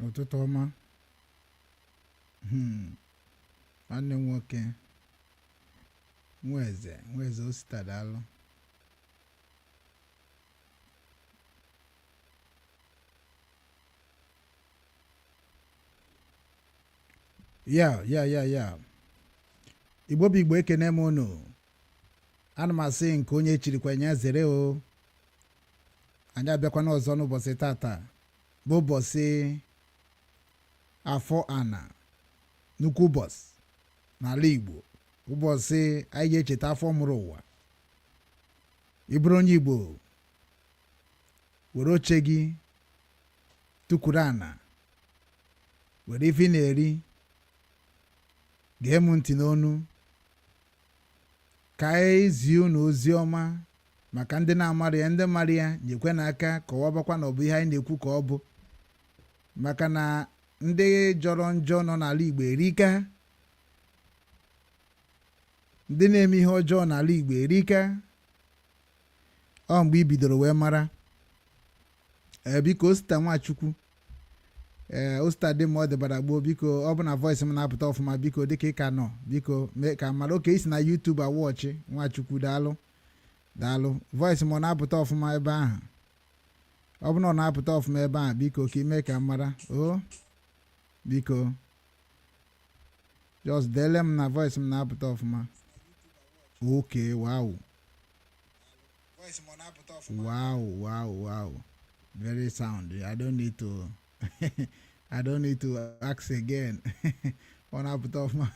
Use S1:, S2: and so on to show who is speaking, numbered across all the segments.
S1: Ụtụtụ ọma. Nwanne m nwoke, Nweze, Nweze Osita, daalụ. Ya Igbo bụ Igbo, ekene m unu. Ana m asị nke onye chirikwa ya zere o. Anyị abịakwana ọzọ n'ụbọchị tata bụ ụbọchị Afọ Ana, nnukwu ụbọchị n'ala Igbo, ụbọchị anyị ga-echeta afọ mụrụ ụwa. Ị bụrụ onye Igbo, were oche gị tukwuru ana, were ife ị na-eri, gee m ntị n'onu ka anyị zie unu ozi ọma maka ndị na-amara ya. Ndị mara ya, nyekwe n'aka kọwabakwa na ọ bụ ihe anyị na-ekwu ka ọ bụ, maka na ndị jọrọ njọ nọ n'ala Igbo erika, ndị na-eme ihe ọjọọ n'ala Igbo erika. Ọ mgbe i bidoro wee mara. Ee, biko, Osita Nwachukwu, ee, Osita dị mma, ọ dịbara gboo. Biko, ọ bụ na voice m na-apụta ọfụma, biko, dịka ị ka nọ, biko mee ka mara oke isi na YouTube awọchị. Nwachukwu, daalụ, daalụ. Voice m ọ na-apụta ọfụma ebe ahụ? Ọ bụ na ọ na-apụta ọfụma ebe ahụ, biko, ka ime ka m mara o. Biko, just deele m na voice m na-apụta ọfụma. Okay, wow, very sound. I don't need to ask again. Ọ na-apụta ọfụma.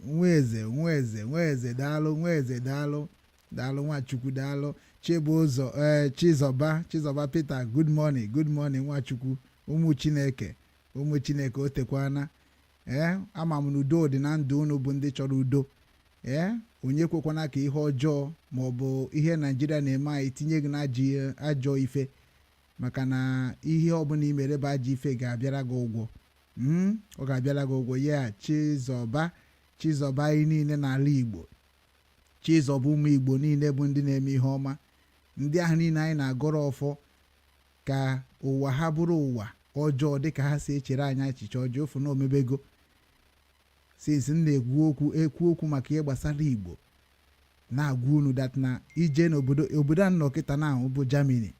S1: Nweze, Nweze, Nweze, daalụ. Nweze, daalụ, daalụ. Nwachukwu, daalụ. Chibụzọ, ee, Chizọba, Chizọba Peter, good morning, good morning. Nwachukwu, ụmụ Chineke, ụmụ Chineke, o tekwana. Ee, ama m na udo dị na ndụ unu bụ ndị chọrọ udo. Ee, onye kwekwana ka ihe ọjọọ ma ọ bụ ihe Naijiria na-eme anyị tinye gị n'ajọ ajọ ife, maka na ihe ọbụla i mere bụ ajọ ife ga-abịara gị ụgwọ. Ọ ga-abịara gị ụgwọ ya. Chizọba, Chizọba anyị niile n'ala Igbo, Chizọba ụmụ Igbo niile bụ ndị na-eme ihe ọma, ndị ahụ niile anyị na-agọrọ ọfọ ka ụwa ha bụrụ ụwa ọjọọ dịka ha si echere anyị echiche ọjọọ. Ofu na omebego since m na-ekwu okwu, ekwu okwu maka ihe gbasara Igbo, na-agwa unu that na ije n'obodo, obodo a nọ kịta na bụ Germany,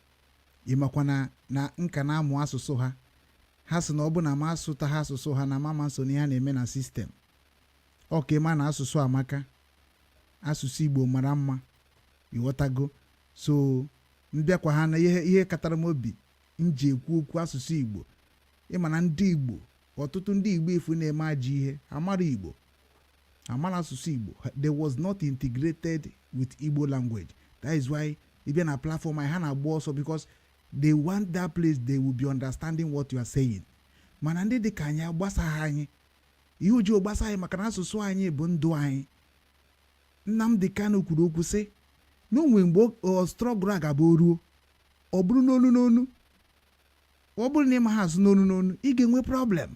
S1: ịmakwa na nka na-amụ asụsụ ha. Ha sị na ọ bụ na ma asụta ha asụsụ ha na mama nso na ihe a na-eme na system. Ọ ka ịma na asụsụ amaka, asụsụ Igbo mara mma, ịghọtago? So mbịakwa ha na ihe katara m obi m ji ekwu okwu asụsụ Igbo. Ịma na ndị Igbo, ọtụtụ ndị Igbo ifu na-eme ajọ ihe, amara Igbo, amara asụsụ Igbo. They was not integrated with Igbo language. That is why ịbịa na platform anyị, ha na-agba ọsọ, because they want that place they will be understanding what you are saying. Mana ndị dị ka anyị agbasaghị anyị ihe oji gbasa anyị, maka na asụsụ anyị bụ ndụ anyị. Nnamdi Kanu kwuru okwu sị na o nwere mgbe ọ struggle a ga-abụ o ruo, ọ bụrụ n'onu n'onu. Ọ bụrụ na ị maghị asụ n'onu n'onu, ị ga-enwe problem,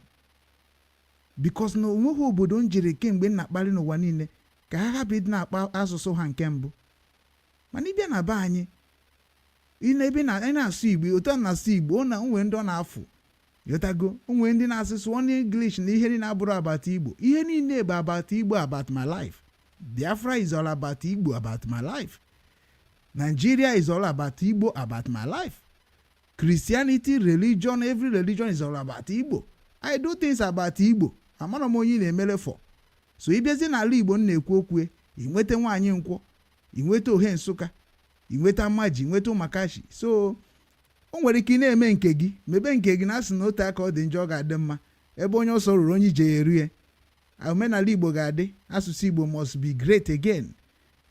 S1: because na onweghị obodo m jere kemgbe m na-akparị n'ụwa niile ka ha hapụ ịdị na-akpa asụsụ ha nke mbụ. Mana ịbịa na be anyị, ị na-ebe na ị na-asụ Igbo otu a na-asụ Igbo, ọ na onwe ndị ọ na-afụ, ghọtago? Onwe ndị na-asụ sụọ n'English na ihe niile abụrụ about Igbo. Ihe niile bụ about Igbo, about my life. Biafra is all about Igbo, about my life. Nigeria is all about Igbo, about my life. Christianity, religion, every religion is all about Igbo. I do things about Igbo. Amara m onye ị na-emere for. So ịbịazie n'ala Igbo m na-ekwu okwu, ị nweta nwaanyị nkwọ, ị nweta ohe Nsụka, ị nweta mmaji, nweta ụmakachi. So o nwere ike ị na-eme nke gị, mebe nke gị, na asị na otu aka ọ dị njọ, ọ ga-adị mma. Ebe onye ọsọ ruru, onye ije ya eru ya. Omenala Igbo ga-adị, asụsụ Igbo must be great again,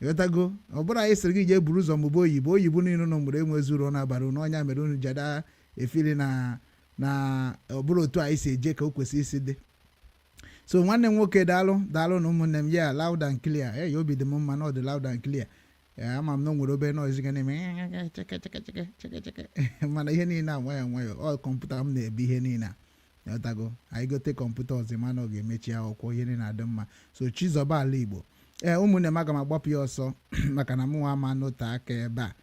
S1: ịghọtago? Ọ bụrụ anyị sịrị gị jee buru ụzọ mụba oyibo, oyibo niile unu mụrụ enwezi uru ọ na-abara unu. Ọnya mere unu jada efili na ọ bụrụ otu anyị si eje ka o kwesịrị isi dị. So nwanne m nwoke, daalụ, daalụ na ụmụnne m. Ya loud and clear. Ee, obi dị m mma na ọ dị loud and clear. Ee, ama m na o nwere obere noise ga na-eme cheke cheke cheke cheke cheke, mana ihe niile a nwayọọ nwayọọ. Ọ kọmputa m na-ebu ihe niile a, ịghọtago? Anyị gote kọmputa ọzọ, mana ọ ga-emechi akwụkwọ, ihe niile na-adị mma. So Chizọba ala Igbo. Ee, ụmụnne m, aga m agbapụ ya ọsọ maka na mụnwa ama note aka ebe a.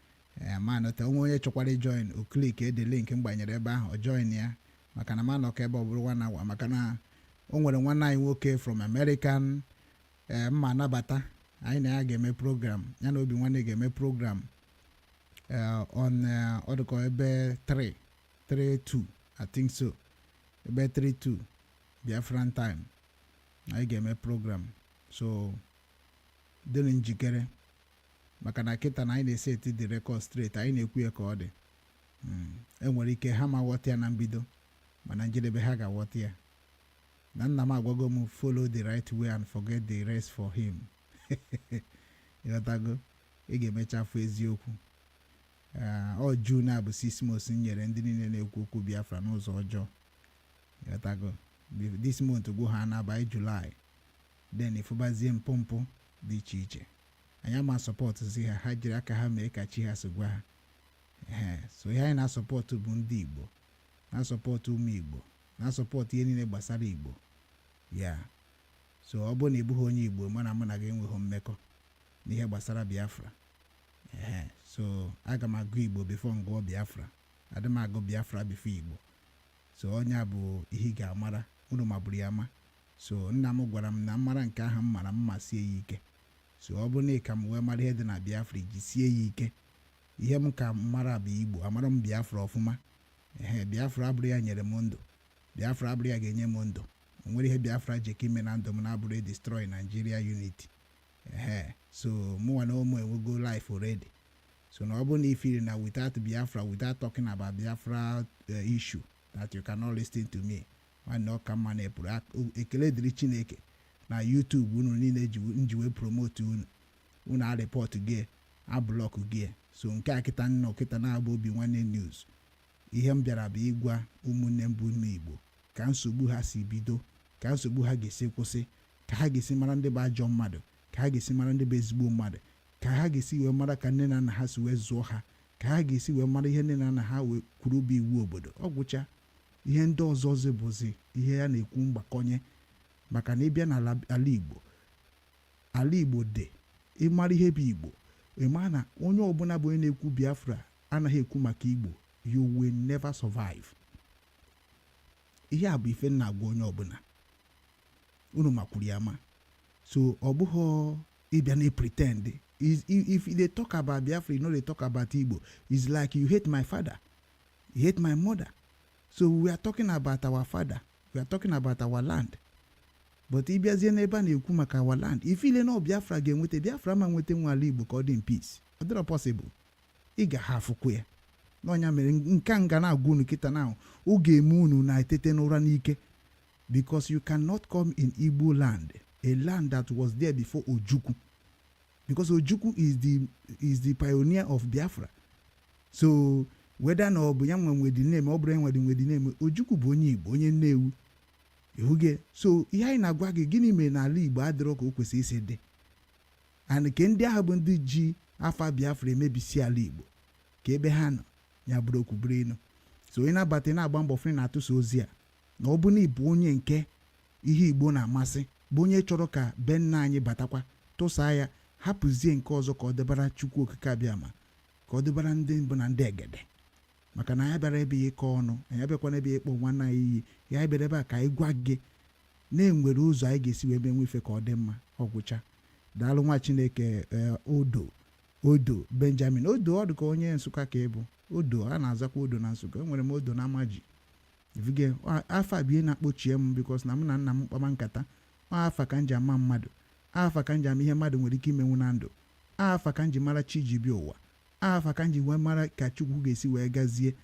S1: Ee, ma note onwe onye chọkwara ijoin, o click the link m gbanyere ebe ahụ, ọ join ya. Maka na m anọkọ ebe ọ bụrụ one hour, maka na o nwere nwanne anyị nwoke from American, ee, mma anabata anyị na ya ga-eme program, ya na Obi Nwanne ga-eme program on ọ dịka ebe 3 3 2, I think so, ebe 3 2 Biafran time anyị ga-eme program. So dịrị njikere, maka na kịta na anyị na-eseti the record straight. Anyị na-ekwu ya ka ọ dị. Enwere ike ha ma ghọta ya na mbido, mana njedebe ha ga-aghọta ya na nna m agwago m, "Follow the right way and forget the rest for him." Ịghọtago? Ị ga-emecha fụ eziokwu. Ọ June a bụ 6 months m nyere ndị niile na-ekwu okwu Biafra n'ụzọ ọjọọ. Ịghọtago? This month gwụ, ha na-abanye July, then ịfụbazie mpụ mpụ dị iche iche. Anyị ama supportzi ha. Ha jiri aka ha mee ka chi ha si gwa ha. Ee, so ihe anyị na-asupport bụ ndị Igbo, na-asupport ụmụ Igbo, na-asupport ihe niile gbasara Igbo ya. So ọ bụrụ na ị bụghị onye Igbo, mana mụ na gị enweghị mmekọ n'ihe gbasara Biafra. Ee, so aga m agụ Igbo before m gụọ Biafra. Adị m agụ Biafra before Igbo. So onye a bụ ihe ị ga-amara unu maburu ya ama. So nna m gwara m na mmara nke ahụ m mara mma sie ya ike. So ọ bụrụ na ị ka m wee mara ihe dị na Biafra, iji sie ya ike. Ihe m ka mara bụ Igbo. Amara m Biafra ọfụma. Ehe, Biafra abụrụ ya nyere m ndụ, Biafra abụrụ ya ga-enye m ndụ. O nwere ihe Biafra ji ka ime na ndụ m na-abụrụ destroy Nigeria unity. Ehe, so mụnwa na ụmụ enwego life already. So na ọ bụrụ na ifiri na without Biafra, without talking about Biafra issue, that you cannot listen to me, nwanne, ọ ka mma na ịpụrụ. Ekele dịrị Chineke na YouTube unu niile nji wee promote unu, unu areport gị, ablock gị. So nke a kịta nnọ kịta na-agba Obi Nwanne News. Ihe m bịara bụ ịgwa ụmụnne m bụ ụmụ Igbo ka nsogbu ha si bido, ka nsogbu ha ga-esi kwụsị, ka ha ga-esi mara ndị bụ ajọ mmadụ, ka ha ga-esi mara ndị bụ ezigbo mmadụ, ka ha ga-esi wee mara ka nne na nna ha si wee zụọ ha, ka ha ga-esi wee mara ihe nne na nna ha wee kwuru bụ iwu obodo. Ọ gwụcha, ihe ndị ọzọzi bụzi ihe ya na-ekwu mgbakọnye, maka na ịbịa n'ala ala Igbo, ala Igbo dị. Ịmara ihe bụ Igbo, ịma na onye ọbụla bụ onye na-ekwu Biafra anaghị ekwu maka Igbo. You will never survive. Ihe a bụ ife m na-agwa onye ọbụla unu makwuru ya ama. So ọ bụghị ịbịa na pretend. If you dey talk about Biafra, you no dey talk about Igbo, it's like you hate my father, you hate my mother. So we are talking about our father, we are talking about our land. But ịbịazie n'ebe a na-ekwu maka our land, ifile na Biafra ga-enweta Biafra, ma nweta nwa ala Igbo ka ọ dị in peace, ọ dịrọ possible. Ị ga ha afụkwu ya n'ọnya mere nke a nga na-agwa unu kịta na ọ ga-eme unu na-etete n'ụra n'ike, because you cannot come in Igbo land, a land that was there before Ojukwu, because Ojukwu is the pioneer of Biafra. So whether na ọ bụ ya nwe the name, ọ bụrụ ya nwe the name, Ojukwu bụ onye Igbo, onye Nnewi ihuge. So ihe anyị na-agwa gị, gịnị mere n'ala Igbo adịrọ ka o kwesịrị isi dị? And nke ndị ahụ bụ ndị ji afa Biafra emebisi ala Igbo, ka ebe ha nọ ya bụrụ okwu bụrụ elu. So onye na-abata, ị na-agba mbọ fụ na na-atụsa ozi a, na ọ bụ na ịbụ onye nke ihe Igbo na-amasị, bụ onye chọrọ ka be nna anyị batakwa, tụsaa ya, hapụzie nke ọzọ ka ọ debara Chukwu Okike Abịama, ka ọ debara ndị mbụ na ndị egede, maka na anyị bịara ebe ya ịkọ ọnụ, anyị abịakwana ebe ya ịkpọ nwanne anyị iyi. Ya anyị bịara ebe a ka anyị gwa gị na-enwere ụzọ anyị ga-esi wee menwe ife ka ọ dị mma. Ọgwụcha. Daalụ, nwa Chineke. Ee, Odo, Odo Benjamin Odo, ọ dị ka onye Nsụka ka ịbụ. Odo a na-azakwa Odo na Nsụka. Enwere m Odo na Amaji vige. Afa bụ ihe na-akpọchie m, because na mụ na nna m kpama nkata. Ọ afa ka m ji ama mmadụ, afa ka m ji ama ihe mmadụ nwere ike imenwu na ndụ, afa ka m ji mara chi ji bịa ụwa, afa ka m ji wee mara ka Chukwu ga-esi wee gazie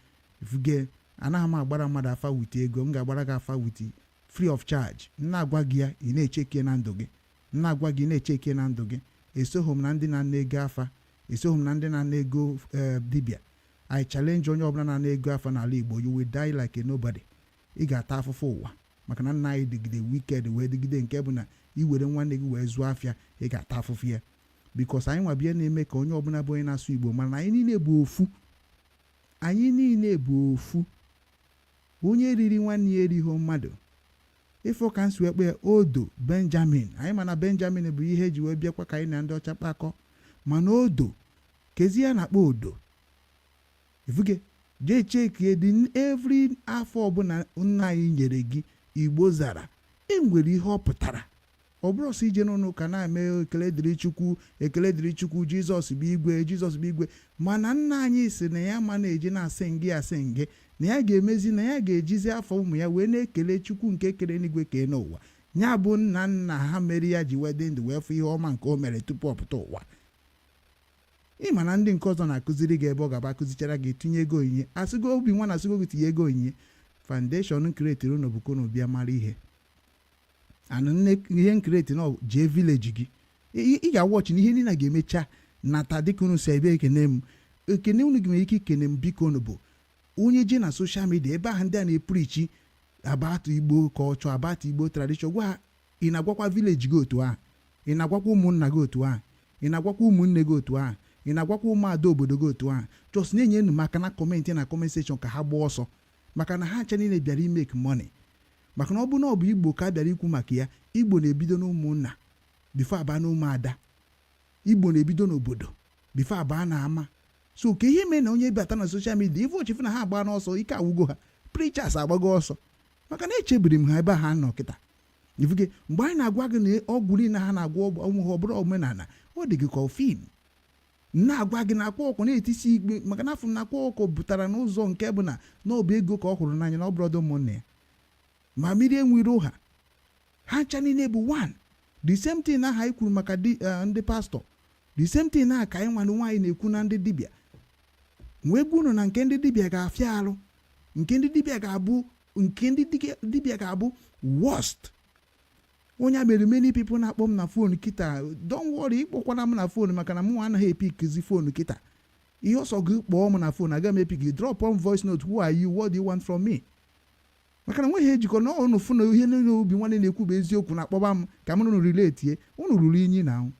S1: vuge. Anaghị m agbara mmadụ afa with ego. M ga-agbara gị afa with free of charge. M na-agwa gị ya, ị na-echeke na ndụ gị. M na-agwa gị, ị na-echeke na ndụ gị. Esoghị m na ndị na-ana ego afa, esoghị m na ndị na-ana ego dibịa. I challenge onye ọbụla na-ana ego afa n'ala Igbo, you will die like a nobody. Ị ga-ata afụfụ ụwa, maka na nna anyị dịgide wicked wee dịgide nke bụ na iwere nwanne gị wee zụọ afịa, ị ga-ata afụfụ ya, because anyị nwa bịa na-eme ka onye ọbụla bụ onye na-asụ Igbo mana anyị niile bụ ofu, anyị niile bụ ofu. Onye riri nwanne ya erighị mmadụ. Ịfụ ka nsi wee kpee Odo Benjamin, anyị mana Benjamin bụ ihe eji wee bịakwa ka anyị na ndị ọcha kpakọ, mana Odo kezi ya na-akpọ Odo ifuge. Jee chekie dị every afọ ọbụla nna anyị nyere gị Igbo zara, e nwere ihe ọ pụtara. Ọ bụrụ sọ ije n'ụlọ ụka na-eme ekele dịrị Chukwu, ekele dịrị Chukwu, Jizọs bụ igwe, Jizọs bụ igwe. Mana nna anyị si na ya ma na-eji na-asị ngị, asị ngị na ya ga-emezi, na ya ga-ejizi afọ ụmụ ya wee na-ekele Chukwu nke kere n'igwe, kee n'ụwa. Ya bụ nna nna ha mere ya ji wee dị ndụ, wee fụ ihe ọma nke o mere tupu ọ pụta ụwa. Ịma na ndị nke ọzọ na-akụziri gị ebe ọ ga-aba akụzichara gị, tinye ego onyinye, asịgo obi nwa na asịgo gị tinye ego onyinye. Foundation createri unu bụ ka unu bịa mara ihe anụ nne ihe ncreate na jee village gị. Ị ga-awọchị na ihe niile ga-emecha nata dịka unu si ebe ekene m ekene. Unu nwere ike ikene m, biko. Unu bụ onye je na social media ebe ahụ ndị a na-epreachi about Igbo culture, about Igbo tradition, gwa ha, ị na-agwakwa village gị otu ahụ? Ị na-agwakwa ụmụnna gị otu ahụ? Ị na-agwakwa ụmụnne gị otu ahụ? Ị na-agwakwa ụmụada obodo gị otu ahụ? Just na-enye unu maka na comment, na comment section, ka ha gbaa ọsọ, maka na ha ncha niile bịara imake money. Maka na ọ bụ na ọ bụ Igbo ka a bịara ikwu maka ya, Igbo na-ebido n'ụmụnna before aba na ụmụada. Igbo na-ebido n'obodo before aba na ama. So ka ihe mee na onye bata na social media ife ochefu na ha agba n'ọsọ, ike agwụgo ha. Preachers agbago ọsọ, maka na echebiri m ha ebe ha nọ kịta. Ifuge mgbe anyị na-agwa gị na ọgwụ niile ha na-agwọ ọnwụ ha, ọ bụrụ omenala, ọ dị gị ka film. Na-agwa gị na akwa ọkụ na-etisi ikpe, maka na afọ m na akwa ọkụ pụtara n'ụzọ nke bụ na ọ bụ ego ka ọ hụrụ n'anya, na ọ bụrọdụ ụmụnne ya. Ma mmiri enwere ụha, ha ncha niile bụ one, the same thing. Aha anyị kwuru maka ndị pastọ, the same thing na ka anyị nwanne nwaanyị na-ekwu na ndị dibịa wee gwa unu na nke ndị dibịa ga-afịa arụ, nke ndị dibịa ga-abụ, nke ndị dibịa ga-abụ worst. Onye a mere many people na-akpọ m na phone kịta. Don't worry, ịkpọkwana m na phone, maka na mụ anaghị epickzi phone kịta. Ihe ọsọ gị kpọọ m na phone, aga m epick. Drop on voice note: "Who are you? What do you want from me?" Maka na nweghị ejikọ na ọnụ fụ na ihe niile obi nwanne na-ekwu bụ eziokwu. Na-akpọba m ka m nụrụ relate, unu ruru inyi na ahụ.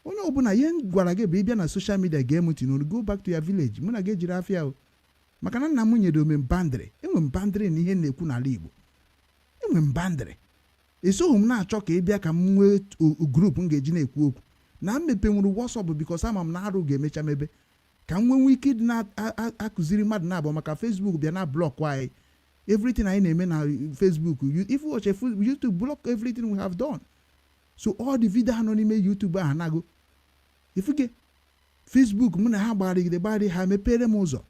S1: Onye ọbụla, ihe m gwara gị bụ, ịbịa na social media gee m ntị n'olu, go back to your village. Mụ na gị ejiri afịa o, maka na nna m nyere ome boundary. Enwe m boundary na ihe m na-ekwu n'ala Igbo. Enwe m boundary. Esoghị m na-achọ ka ị bịa ka m nwee group m ga-eji na-ekwu okwu na m mepenwuru WhatsApp, because ama m na arụ ga-emecha mebe ka m nwee ike ịdị na-akụziri mmadụ na-abụ, maka Facebook bịa na block anyị everything anyị na-eme na Facebook. If you watch YouTube, block everything we have done. So all the video ha nọ n'ime YouTube ahụ anago ifuge Facebook. Mụ na ha gbarigide gbarị, ha mepere m ụzọ,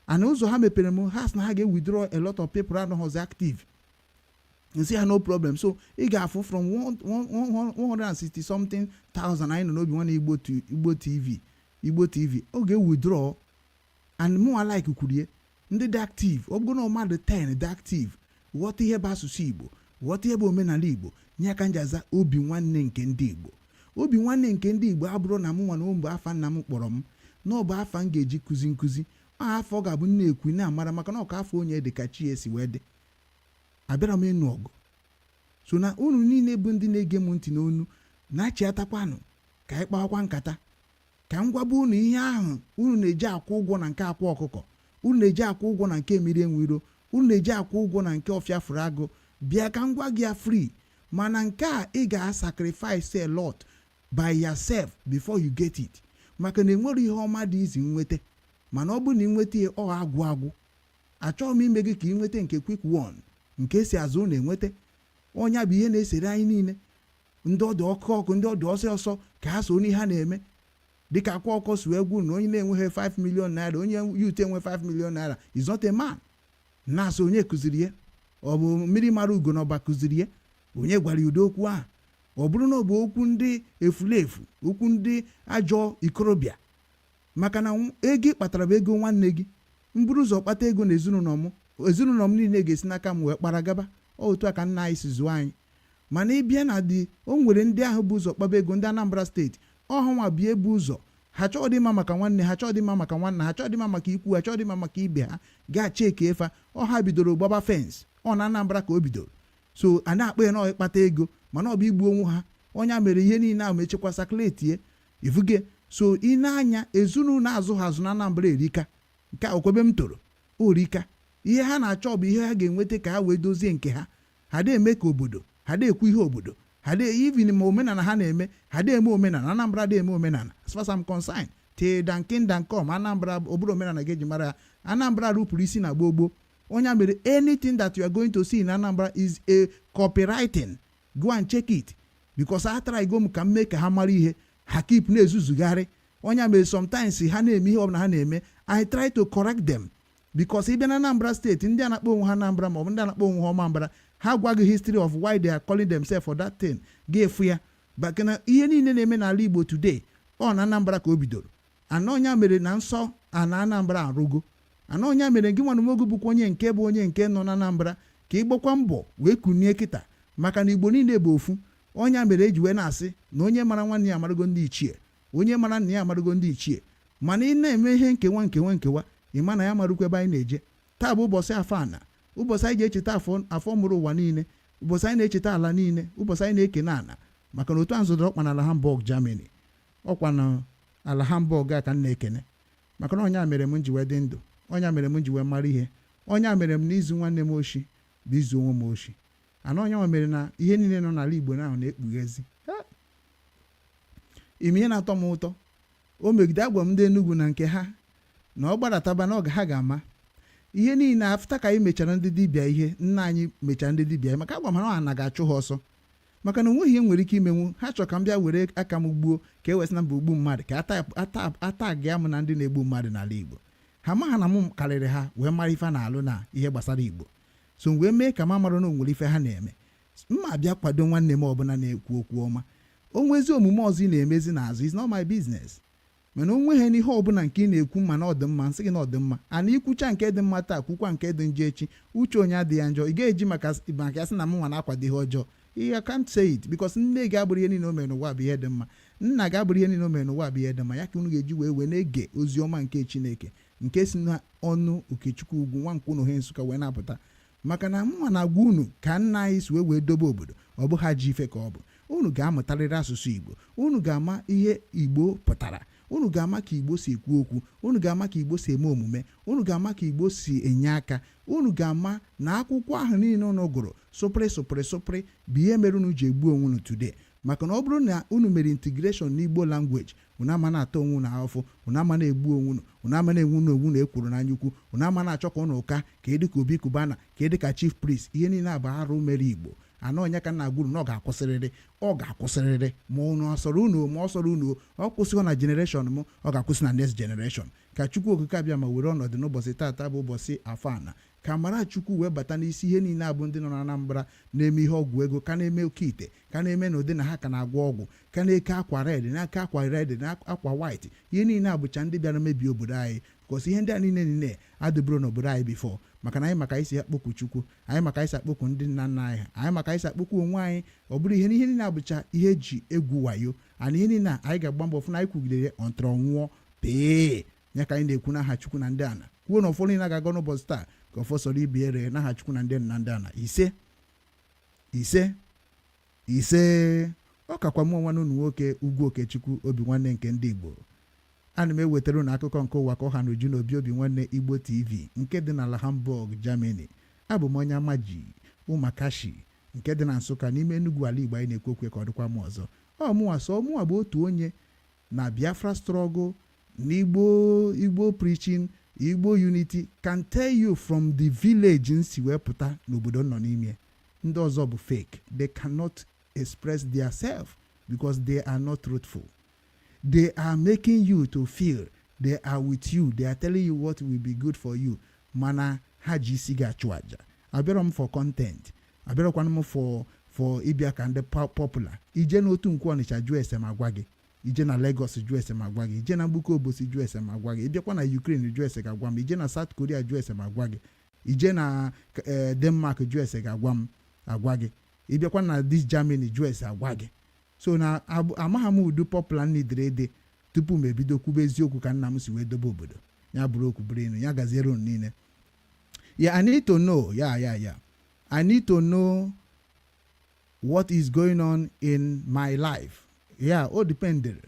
S1: and ụzọ ha mepere m, ha sị na ha ga-withdraw a lot of people anọghọzi active. Nsị ha, no problem. So ị ga-afụ from 160 something thousand anyị nọ n'obi nwanne Igbo, Igbo TV, Igbo TV, ọ ga-withdraw. And mụnwa like kwurie ndị dị active, ọ bụrụ na mmadụ 10 dị active, ghọta ihe bụ asụsụ Igbo, ghọta ihe bụ omenala Igbo, nye aka njaza obi nwanne nke ndị Igbo. Obi nwanne nke ndị Igbo abụrụ na mụ nwa na ụmụ afa nna m kpọrọ m na ọ bụ afa m ga-eji kụzi nkụzi ọ. Afọ ga-abụ nna ekwu na-amara, maka na ọka afọ onye dị ka chi esi wee dị. Abịara m ịnụ ọgụ. So na unu niile bụ ndị na-ege m ntị n'onu na-achịatakwanụ ka anyị kpawakwa nkata, ka m gwaba unu ihe ahụ unu na-eji akwụ ụgwọ na nke akwa ọkụkọ, unu na-eji akwụ ụgwọ na nke mmiri enwiro, unu na-eji akwụ ụgwọ na nke ọfịa fụrụ agụ. Bịa ka m gwa gị ya free. Mana nke a, ị ga-sacrifice a lot by yourself before you get it, maka na enwere ihe ọma dị izi nweta. Mana ọ bụrụ na ị nweta ya, ọ agwụ agwụ. Achọghị m ime gị ka ị nweta nke quick one, nke esi azụ na-enweta. Ọnya bụ ihe na-esere anyị niile. Ndị ọdụ ọkụ ọkụ, ndị ọdụ ọsọ ọsọ, ka ha so n'ihe ha na-eme, dịka akwa ọkọ si wee gwu na onye na-enweghị 5 million naira, onye youth enwe 5 million naira is not a man. Na-asị onye kụziri ya? Ọ bụ mmiri mara ugo na ọba kụziri ya? Onye gwara ya ụdị okwu ahụ? Ọ bụrụ na ọ bụ okwu ndị efulefu, okwu ndị ajọ ikorobịa, maka na ego ị kpatara bụ ego nwanne gị. Mburu ụzọ kpata ego na ezinụlọ m, ezinụlọ m niile ga-esi n'aka m wee kpara gaba. Ọ otu a ka nna anyị si zụọ anyị. Mana ịbịa na dị, o nwere ndị ahụ bụ ụzọ kpaba ego. Ndị Anambra Steeti ọhụnwa bịa ebu ụzọ, ha chọọ dị mma maka nwanne ha, chọọ dị mma maka nwanne ha, chọọ dị mma maka ikwu ha, chọọ dị mma maka ibe ha. Gaa cheki efa ọha bidoro gbaba fence. Ọ na Anambra ka o bidoro. So a na-akpọ ya na ịkpata ego, mana ọ bụ igbu onwe ha. Ọnya mere ihe niile ahụ mechekwa sakletie ifuge. So ị na-anya ezinụlọ azụ ha azụ na Anambra erika nke a okwebe m toro orika. Ihe ha na-achọ bụ ihe ha ga-enweta ka ha wee dozie nke ha. Ha da eme ka obodo ha da ekwu ihe obodo ha da even ma omenala ha na-eme, ha da eme omenala. Anambra da eme omenala as far as I'm concerned. Till thy kingdom come, Anambra ọ bụrụ omenala ga-eji mara ya. Anambra rupụrụ isi na gboo gboo. Onye mere anything that you are going to see in Anambra is a copywriting. Go and check it, because a try go m ka m mee ka ha mara ihe ha keep na-ezuzugharị. Onye mere sometimes ha na-eme ihe ọbụla ha na-eme, I try to correct them, because ị bịa na Anambra Steeti, ndị a na-akpọ onwe ha Anambra maọbụ ndị a na-akpọ onwe ha Ọmambra, ha gwa gị history of why they are calling themselves for that thing, ga-efu ya. Maka na ihe niile na-eme n'ala Igbo today, ọ na Anambra ka o bidoro. Ana ọnya mere na nsọ ana Anambra arụgo. Ana ọnya mere gị nwanne bụkwa onye nke bụ onye nke nọ na Anambra, ka ị gbakwa mbọ wee kunie kịta, maka na Igbo niile bụ ofu. Ọnya mere eji wee na-asị na onye mara nwanne ya amarago ndị ichie, onye mara nna ya amarago ndị ichie. Mana ị na-eme ihe nkewa, nkewa, nkewa, ị ma na ya marụkwa ebe anyị na-eje. Taa bụ ụbọchị afọ ana, ụbọchị anyị ga-echeta afọ, afọ mụrụ ụwa niile, ụbọchị anyị na-echeta ala niile, ụbọchị anyị na-ekene ana, maka na otu a nzọdọrọ ọkpa n'ala Hamburg, Germany. Ọkwa na ala Hamburg a ka m na-ekene, maka na ọnya mere m ji wee dị ndụ, ọnya mere m ji wee mara ihe, ọnya mere m n'izu nwanne m oshi bụ izu onwe m oshi. Ana ọnya mere na ihe niile nọ n'ala Igbo ahụ na-ekpughezi. Ime ihe na-atọ m ụtọ, o megide agwa m ndị Enugwu na nke ha na ọ gbadataba na ọga ha ga-ama ihe niile. After ka anyị mechara ndị dibịa ihe, nna anyị mechara ndị dibịa, maka agwa m ha na ọ na ga-achụ ha ọsọ, maka na onweghị ihe nwere ike imenwu ha. Chọrọ ka m bịa were aka m gbuo, ka e wesị na mba ogbu mmadụ, ka ata m na ndị na-egbu mmadụ n'ala Igbo. Ha ma ha na m karịrị ha wee mara ife a na-alụ na ihe gbasara Igbo. So m wee mee ka m amara na o nwere ife ha na-eme. Mma bịa kwado nwanne m ọbụla na-ekwu okwu ọma. O nwezi omume ọzọ ị na-emezi n'azụ, is not my business. Mana o nweghị n'ihe ọbụla nke ị na-ekwu ma na ọ dị mma, nsị gị na ọ dị mma. Ana ikwucha nke dị mma taa, kwukwa nke dị njọ echi. Uche onye adịghị ya njọ. Ị ga-eji maka ya sị na m nwa na-akwado ihe ọjọọ. I can't say it, because nne gị abụrụ ihe niile o mere n'ụwa bụ ihe dị mma, nna gị abụrụ ihe niile o mere n'ụwa bụ ihe dị mma. Ya ka unu ga-eji wee na-ege ozi ọma nke Chineke nke si n'ọnụ Okechukwu Ugwu Nwankwụ na Ohe Nsụka wee na-apụta, maka na mụnwa na-agwa unu ka nna anyị si wee dobe obodo. Ọ bụ ha ji ife ka ọ bụ unu ga-amụtarịrị asụsụ Igbo, unu ga-ama ihe Igbo pụtara, unu ga-ama ka Igbo si ekwu okwu, unu ga-ama ka Igbo si eme omume, unu ga-ama ka Igbo si enye aka, unu ga-ama na akwụkwọ ahụ niile unu gụrụ sụpịrị sụpịrị sụpịrị bụ ihe mere unu ji egbu onwe unu today. Maka na ọ bụrụ na unu mere integration n'Igbo language, unu ama na-ata onwe unu ahụfụ, unu ama na-egbu onwe unu, unu ama na-enwe unu onwe unu ekwuru n'anya ukwu, unu ama na-achọ ka unu ụka ka ịdị ka Obi Cubana, ka ịdị ka Chief Priest. Ihe niile abụ arụ mere Igbo. Anọ onye ka nna gwuru na ọ ga-akwụsịrịrị, ọ ga-akwụsịrịrị, ma unu ọsọrọ unu, ma ọ sọrọ unu. Ọ kwụsịghị na generation m, ọ ga-akwụsị na next generation. Ka Chukwu Okike abịa ma were ọnọdụ n'ụbọchị taata bụ ụbọchị afọ ana, ka amara Chukwu wee bata n'isi ihe niile abụ ndị nọ na Anambra na-eme ihe ọgwụ ego, ka na-eme oke ite, ka na-eme na ụdị na ha ka na-agwọ ọgwụ, ka na-eke akwa red, na-eke akwa red na akwa white. Ihe niile abụcha ndị bịara mebie obodo anyị, because ihe ndị a niile adịbụrụ n'obodo anyị before. Maka na anyị maka anyị si akpọkwu Chukwu anyị, maka anyị si akpọkwu ndị nna nna anyị, anyị maka anyị si akpọkwu onwe anyị. Ọ bụrụ ihe ihe niile abụcha ihe eji egwu wayo. Ana ihe niile a anyị ga-agba mbọ fụ na anyị kwugidere ọntọrọ nwụọ pee ya, ka anyị na-ekwu n'aha Chukwu na ndị ana, kwuo na ụfọdụ niile ga-aga n'ụbọchị taa, ka ọfọ sọrọ ibi ere n'aha Chukwu na ndị nna ndị ana. Ise, ise, ise. Ọ kakwa mụ nwanne unu nwoke, Ugwu Okechukwu Obi Nwanne nke ndị Igbo. Ana m ewetara unu akụkọ nke ụwa ka ọ ha n'uju n'obi Obi Nwanne Igbo TV nke dị n'ala Hamburg, Germany. Abụ m onye Amaji Ụmakashi nke dị na Nsụka n'ime Enugu, ala Igbo. Anyị na-ekwu okwu ka ọ dịkwa m ọzọ. Ọ mụnwa so mụnwa bụ otu onye na Biafra struggle na Igbo preaching, Igbo unity, can tell you from the village nsi wee pụta n'obodo nọ n'ime. Ndị ọzọ bụ fake. They cannot express their self because they are not truthful. They are making you to feel they are with you, they are telling you what will be good for you, mana ha ji isi gị achụ aja. Abịarọ m for content, abịarọkwana m for ịbịa ka ndị popular. Ije n'otu nkwu Ọnịcha jụọ ese ma gwa gị, ije na Lagos jụọ ese ma gwa gị, ije na Mgbuka Obosi jụọ ese ma gwa gị, ịbịakwa na Ukraine jụọ ese ga-agwa m, ije na South Korea jụọ ese ma gwa gị, ije na Denmark jụọ ese ga-agwa m agwa gị, ịbịakwa na this Germany jụọ ese agwa gị. So na amagha m ụdị popular nidere ịdị tupu m ebido kwube eziokwu ka nna m si wee dobe obodo ya. Bụrụ okwu bụrụ enu ya, gaziere unu niile. Yeah, I need to know. Yeah, I need to know what is going on in my life. Yeah, o dependere,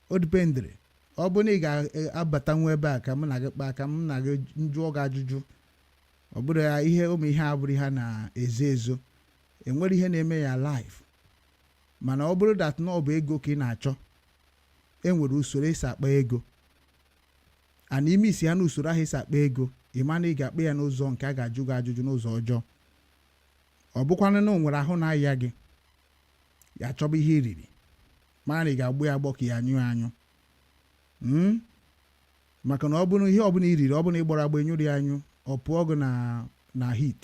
S1: o dependere. Ọ bụrụ na ị ga-abatanwu ebe a ka mụ na gị kpaa, ka m na gị jụọ gị ajụjụ, ọ bụrụ ya ihe ụmụ ihe abụrụ ihe a na-ezo ezo, enwere ihe na-eme ya life. Mana ọ bụrụ that na ọ bụ ego ka ị na-achọ, enwere usoro esi akpa ego. Ana ime isi ha n'usoro ahụ esi akpa ego, ị ma na ị ga-akpa ya n'ụzọ nke a ga-ajụ gị ajụjụ n'ụzọ ọjọọ. Ọ bụkwanụ na o nwere ahụ na-aya gị, ya chọba ihe iriri, mara na ị ga-agbụ ya agbọ ka ya anyụ ya anyụ. Maka na ọ bụrụ ihe ọbụla iriri, ọ bụla ị gbọrọ agba, enyụrụ ya anyụ, ọ pụọ gị na heat.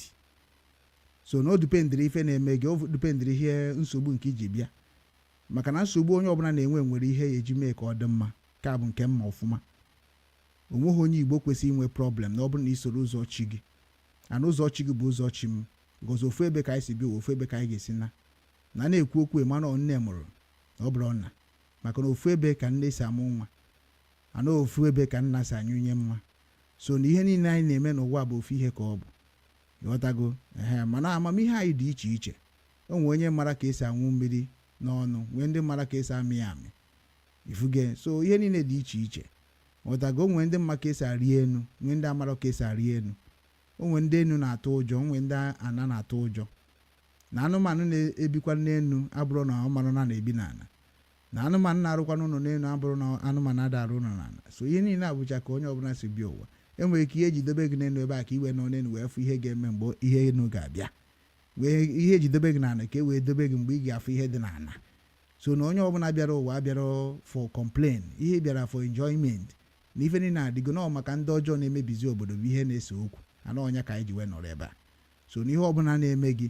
S1: So na o dependịrị ife na-eme gị, o dependịrị ihe nsogbu nke iji bịa, maka na nsogbu onye ọbụla na-enwe nwere ihe ya eji mee ka ọ dị mma. Ka bụ nke mma ọfụma. Onweghị onye Igbo kwesịrị inwe problem na ọ bụrụ na isoro ụzọ chi gị, ana ụzọ chi gị bụ ụzọ chi m, because ofu ebe ka anyị si bịa ụwa, ofu ebe ka anyị ga-esi na na na-ekwu okwu. Emmanuel nne mụrụ na ọ bụrụ nna, maka na ofu ebe ka nne si amụ nwa, ana ofu ebe ka nna si anyụnye nwa. So na ihe niile anyị na-eme n'ụwa bụ ofu ihe ka ọ bụ, ịghọtago? Ehe, mana amamihe anyị dị iche iche. O nwere onye mara ka esi anwụ mmiri n'ọnụ, nwee ndị mara ka esi amị ya amị, ifuge. So ihe niile dị iche iche, ghọtago? O nwere ndị mma ka esi arị enu, nwee ndị amara ka esi arị enu. O nwere ndị enu na-atụ ụjọ, o nwere ndị ana na-atụ ụjọ. Na anụmanụ na-ebikwa n'enu abụrụ na ọ mara na na-ebi n'ala, na anụmanụ na-arụkwa n'ụlọ n'elu abụrụ na anụmanụ ada arụ ụlọ n'ala. So ihe niile abụcha ka onye ọbụla si bịa ụwa. Enwere ike ihe eji dobe gị n'elu ebe a ka iwe nọ n'elu wee fụ ihe ga-eme mgbe ihe enu ga-abịa, wee ihe eji dobe gị n'ala ka e wee dobe gị mgbe ị ga-afụ ihe dị n'ala. So na onye ọbụla bịara ụwa abịara for complain, ihe bịara for enjoyment, na ife niile adịgo nọ maka ndị ọjọọ na-emebizi obodo bụ ihe na-ese okwu ana ọnya ka anyị ji wee nọrọ ebe a. So na ihe ọbụla na-eme gị,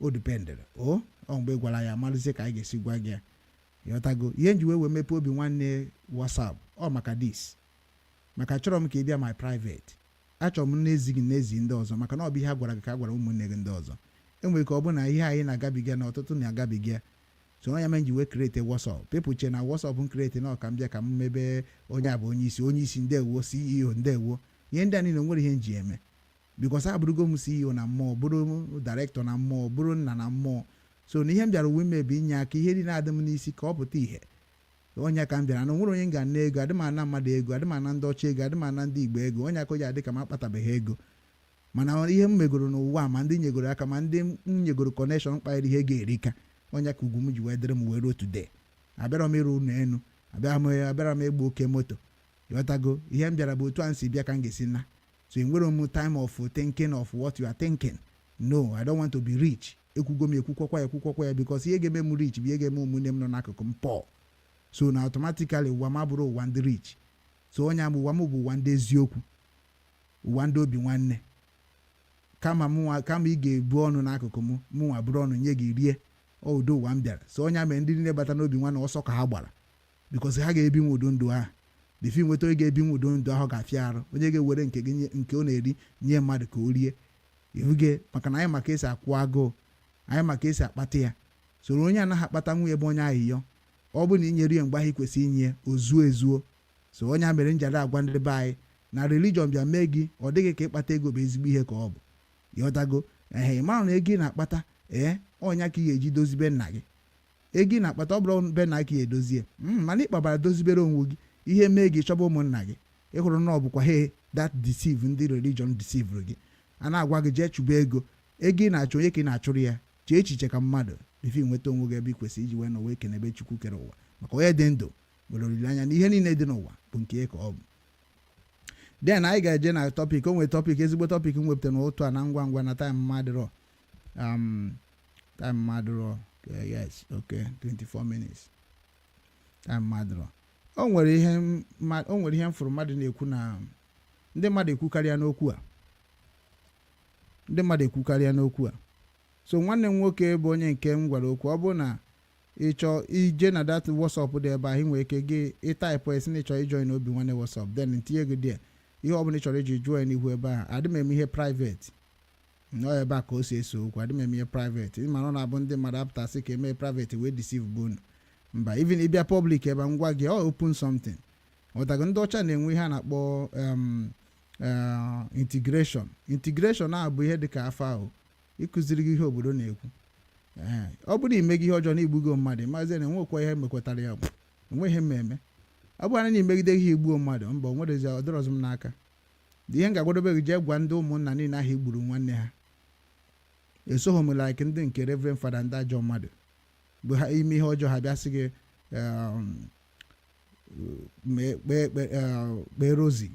S1: o dependịrị o ọ mgbe ị gwara ya amalụzie ka anyị ga-esi gwa gị ya, ịghọtago? Ihe nji wee mepee Obi Nwanne WhatsApp ọ maka this, maka achọrọ m ka ị bịa my private. Achọrọ m n'ezi gị n'ezi ndị ọzọ, maka na ọ bụ ihe a gwara gị ka a gwara ụmụnne gị ndị ọzọ. Enwere ka ọ bụ na ihe anyị na-agabiga na ọtụtụ na-agabiga. So onye mere m ji wee create WhatsApp, people che na WhatsApp m create na ọka m bịa ka m mebe onye a bụ onye isi, onye isi, ndewo, CEO, ndewo. Ihe ndị a niile nwere ihe m ji eme, because abụrụgo m CEO na mmụọ, bụrụ director na mmụọ, bụrụ nna na mmụọ. So na ihe m bịara uwe ime bụ inye aka ihe niile adị m n'isi ka ọ pụta ìhè. Onye ka m bịara na onwere onye m ga-ana ego, adị m ana mmadụ ego, adị m ana ndị ọcha ego, adị m ana ndị Igbo ego. Onye aka o ji adị ka m akpatabeghị ego, mana ihe m megoro n'ụwa, ma ndị nyegoro aka, ma ndị m nyegoro connection kpanyere ihe ga-erika. Onye ka ugwu m ji wee dịrị m wee ruo today. Abịara m ịrụ ụlọ elu, abịara m ịgba oke moto, ịghọtago? Ihe m bịara bụ otu a m si bịa ka m ga-esi na. So enwere m time of thinking of what you are thinking. No, I don't want to be rich. Ekwugo m, ekwukwakwa ya, ekwukwakwa ya, because ihe ga-eme m rich bụ ihe ga-eme ụmụnne m nọ n'akụkụ m poor. So na automatically ụwa m abụrụ ụwa ndị rich. So onye ama ụwa m bụ ụwa ndị eziokwu, ụwa ndị obi nwanne. Kama mụnwa, kama ị ga-ebu ọnụ n'akụkụ m, mụnwa bụrụ ọnụ nye gị rie. Ọ udo ụwa m bịara. So onye mere ndị niile bata n'Obi Nwanne, ọsọ ka ha gbara, because ha ga-ebi nwe udo ndụ ahụ. Before nweta onye ga-ebi nwe udo ndụ ahụ, ga-afịa arụ. Onye ga-ewere nke gị nke ọ na-eri nye mmadụ ka o rie, ifuge? Maka na anyị maka esi akwụ agụụ, anyị maka esi akpata ya. Soro onye anaghị akpata nwunye bụ onye ahịyọ. Ọ bụrụ na i nyere ya mgbe ahụ ị kwesịrị inye, o zuo ezuo. So onye a mere njada agwa ndị be anyị na religion bịa mee gị, ọ dịghị ka ịkpata ego bụ ezigbo ihe ka ọ bụ, ịghọtago? Ehe, ị mara na ego ị na-akpata, ee, ọnya ka ị ga-eji dozibe nna gị. Ego ị na-akpata, ọ bụrụ be nna gị ka ị edozie, mana ị kpabara dozibere onwe gị. Ihe mee gị chọba ụmụnna gị, ịhụrụ na ọ bụkwa he that deceive, ndị religion deceive gị. A na-agwa gị jee chụba ego. Ego ị na-achụ, onye ka ị na-achụrụ ya? Chee echiche ka mmadụ before nweta onwe gị ebe ị kwesịrị iji wee nọ wee kene ebe Chukwu kere ụwa, maka onye dị ndụ nwere olileanya na ihe niile dị n'ụwa bụ nke ya ka ọ bụ. Then anyị ga-eje na topic. O nwere topic, ezigbo topic m wepụtara n'ụtụ a na ngwa ngwa na time mmadụrọ, time mmadụrọ. Yes, okay, 24 minutes, time mmadụrọ. O nwere ihe m fụrụ mmadụ na-ekwu na ndị mmadụ ekwukarịa n'okwu a, ndị mmadụ ekwukarịa n'okwu a. So nwanne m nwoke bụ onye nke m gwara okwu, ọ bụrụ na ị chọọ ije na that WhatsApp dị ebe ahụ, ị nwere ike gị ịtype esi na ị chọrọ ijoin Obi Nwanne WhatsApp, then ntinye gị there. Ihe ọbụla ị chọrọ iji jụọ ya n'ihu ebe ahụ. Adị m eme ihe private nọ ebe a ka o si ese okwu. Adị m eme ihe private. Ị mara ọ na-abụ ndị mmadụ apụtasị ka eme private wee deceive bụ unu. Mba, even ịbịa public ebe a, ngwa gị ọ open something, ghọtago? Ndị ọcha na-enwe ihe a na-akpọ integration. Integration a bụ ihe dịka afọ ahụ ịkụziri gị ihe obodo na-ekwu. Ee, ọ bụrụ ime gị ihe ọjọọ na igbugo mmadụ, maazị na enwekwa ihe mekwetara ya, enweghị ihe mmemme. Ọ bụrụ na imegide ihe igbuo mmadụ, mba, o nwerezi ọdịrọzụ m n'aka. Ihe m ga-agwadobe gị, jee gwa ndị ụmụnna niile ahụ igburu nwanne ha. Esoghị m like ndị nke reverend fada, ndị ajọ mmadụ bụ ha ime ihe ọjọọ, ha bịa sị gị Mee kpee kpee rosary,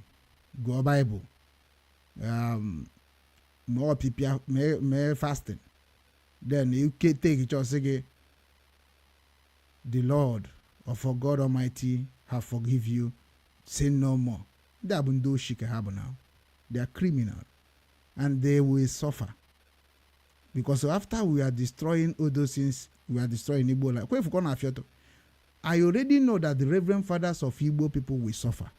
S1: gụọ Baịbụl, mee ọpịpịa, mee fasting, then ike take chọsị gị, "The Lord of our God Almighty have forgive you, sin no more." Ndị a bụ ndị oshi ka ha bụ now. They are criminal and they will suffer, because after we are destroying all those things we are destroying Igbo life, kwefu na afịọtọ. I already know that the reverend fathers of Igbo people will suffer.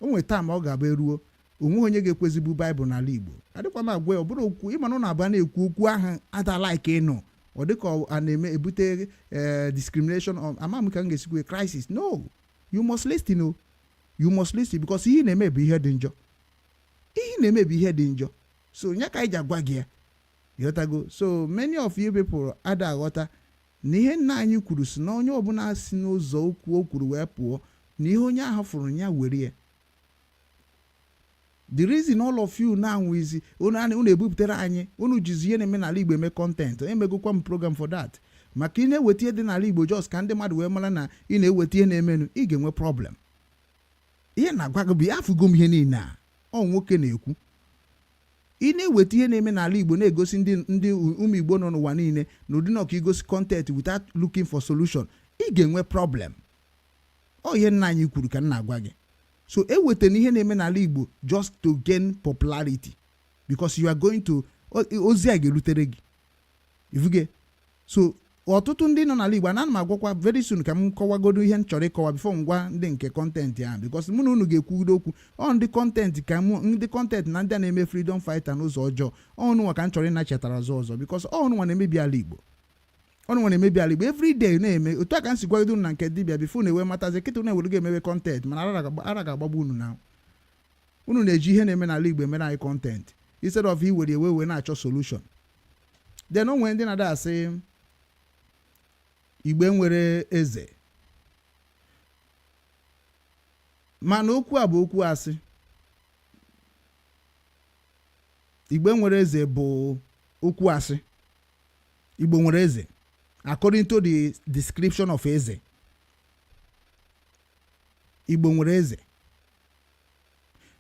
S1: O nwere time ọ ga-abụ eruo, onwe onye ga-ekwezigbu Baịbụl n'ala Igbo. Adịkwa m agwa ya, ọ bụrụ okwu ịma na ọ na-abụ a na-ekwu okwu ahụ adala ike ịnụ, ọ dịka a na-eme ebute discrimination, ama m ka m ga-esikwe crisis. No, you must listen o, you must listen, because ihe ị na-eme bụ ihe dị njọ. Ihe ị na-eme bụ ihe dị njọ. So nya ka anyị ji agwa gị ya, ịghọtago? So many of you people ada aghọta na ihe nna anyị kwuru si na onye ọbụla si n'ụzọ okwu o kwuru wee pụọ, na ihe onye ahụ fụrụ ya were ya. The reason all of you now is unu ebupụtara anyị, unu jizi ihe na-eme n'ala Igbo eme content. Emegokwa m program for that, maka ị na-eweta ihe dị n'ala Igbo just ka ndị mmadụ wee mara na ị na-eweta ihe na-emenụ, ị ga-enwe problem. Ihe na-agwa gị bụ ya, afụgo m ihe niile a. Ọ nwoke na-ekwu, ị na-eweta ihe na-eme n'ala Igbo na-egosi ndị ụmụ Igbo nọ n'ụwa niile na ụdị na ọka igosi content without looking for solution, ị ga-enwe problem. Ọ ihe nna anyị kwuru ka m na-agwa gị. So eweta na ihe na-eme n'ala Igbo just to gain popularity, because you are going to ozi a ga-erutere gị ifuge. So ọtụtụ ndị nọ n'ala Igbo, ana m agwakwa, very soon ka m kọwagodo ihe m chọrọ ịkọwa before m gwa ndị nke content ahụ, because mụ na unu ga-ekwugodo okwu. Ọ ndị content ka mụ, ndị content na ndị a na-eme freedom fighter n'ụzọ ọjọọ, ọnụ nwa ka m chọrọ ịnachetara ọzọ ọzọ, because ọnụ nwa na-emebi ala Igbo, ọnụ nwa na-emebi ala Igbo every day na-eme. Otu a ka m si gwagodo unu na nke dibịa before na-ewe matazi kịta unu ewere ga-emewe content, mana ara ga-agbagbu unu na unu na-eji ihe na-eme n'ala Igbo emere anyị content instead of iwere ewe wee na-achọ solution. Then o nwere ndị na-ada asị Igbe nwere eze, mana okwu a bụ okwu asị. Igbe nwere eze bụ okwu asị. Igbo nwere eze according to the description of eze. Igbo nwere eze.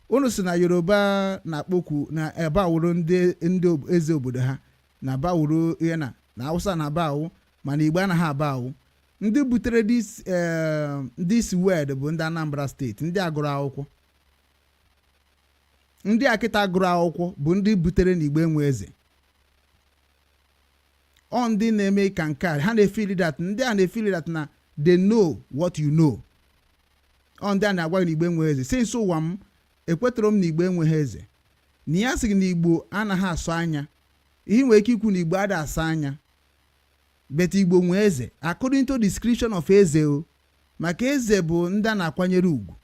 S1: Unu si na Yoruba na-akpọkwu na ebe awụrụ ndị eze obodo ha na bawuru ihe na Hausa na aba awụ, mana Igbo anaghị aba awụ. Ndị butere this word bụ ndị Anambra Steeti, ndị agụrụ akwụkwọ, ndị akịta gụrụ akwụkwọ bụ ndị butere na Igbo enwe eze. Ọ ndị na-eme ka nke a ha na-efeel that, ndị a na-efeel that na they know what you know. Ọ ndị a na-agwa gị na Igbo enweghị eze. Since ụwa m, ekwetara m na Igbo enweghị eze, na ya sị gị na Igbo anaghị asọ anya. Ihe nwere ike ikwu na Igbo ada asa anya, but Igbo nwee eze according to description of eze o, maka eze bụ ndị a na-akwanyere ugwu.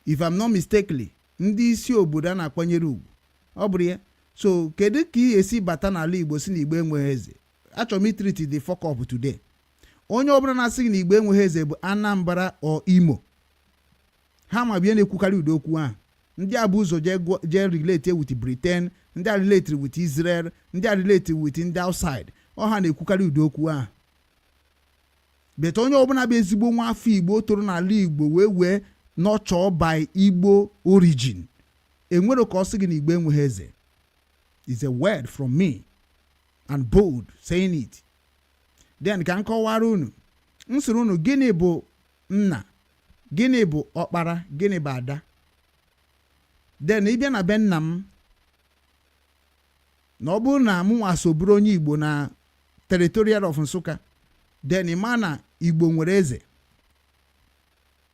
S1: If I'm not mistakenly, ndị isi obodo a na-akwanyere ugwu, ọ bụrụ ya. So kedu ka ị esi bata n'ala Igbo si na Igbo enweghị eze? Achọrọ m itreat the fuck up today. Onye ọbụla na-asị gị na Igbo enweghị eze bụ Anambra or Imo. Ha ma bịa na-ekwukarị ụdị okwu ahụ. Ndị a bụ ụzọ jee relate with Britain, ndị a relate with Israel, ndị a relate with ndị outside. Ọ ha na-ekwukarị ụdị okwu ahụ. But onye ọbụla bụ ezigbo nwa afọ Igbo toro n'ala Igbo wee nurture by Igbo origin, enwere ka ọ sị gị na Igbo enweghị eze. Is a word from me and bold saying it. Then ka m kọwara unu, m sịrị unu, gịnị bụ nna? Gịnị bụ ọkpara? Gịnị bụ ada? Then ịbịa na be nna m, na ọ bụrụ na mụ nwa so bụrụ onye Igbo na territorial of Nsụka, then ịma na Igbo nwere eze.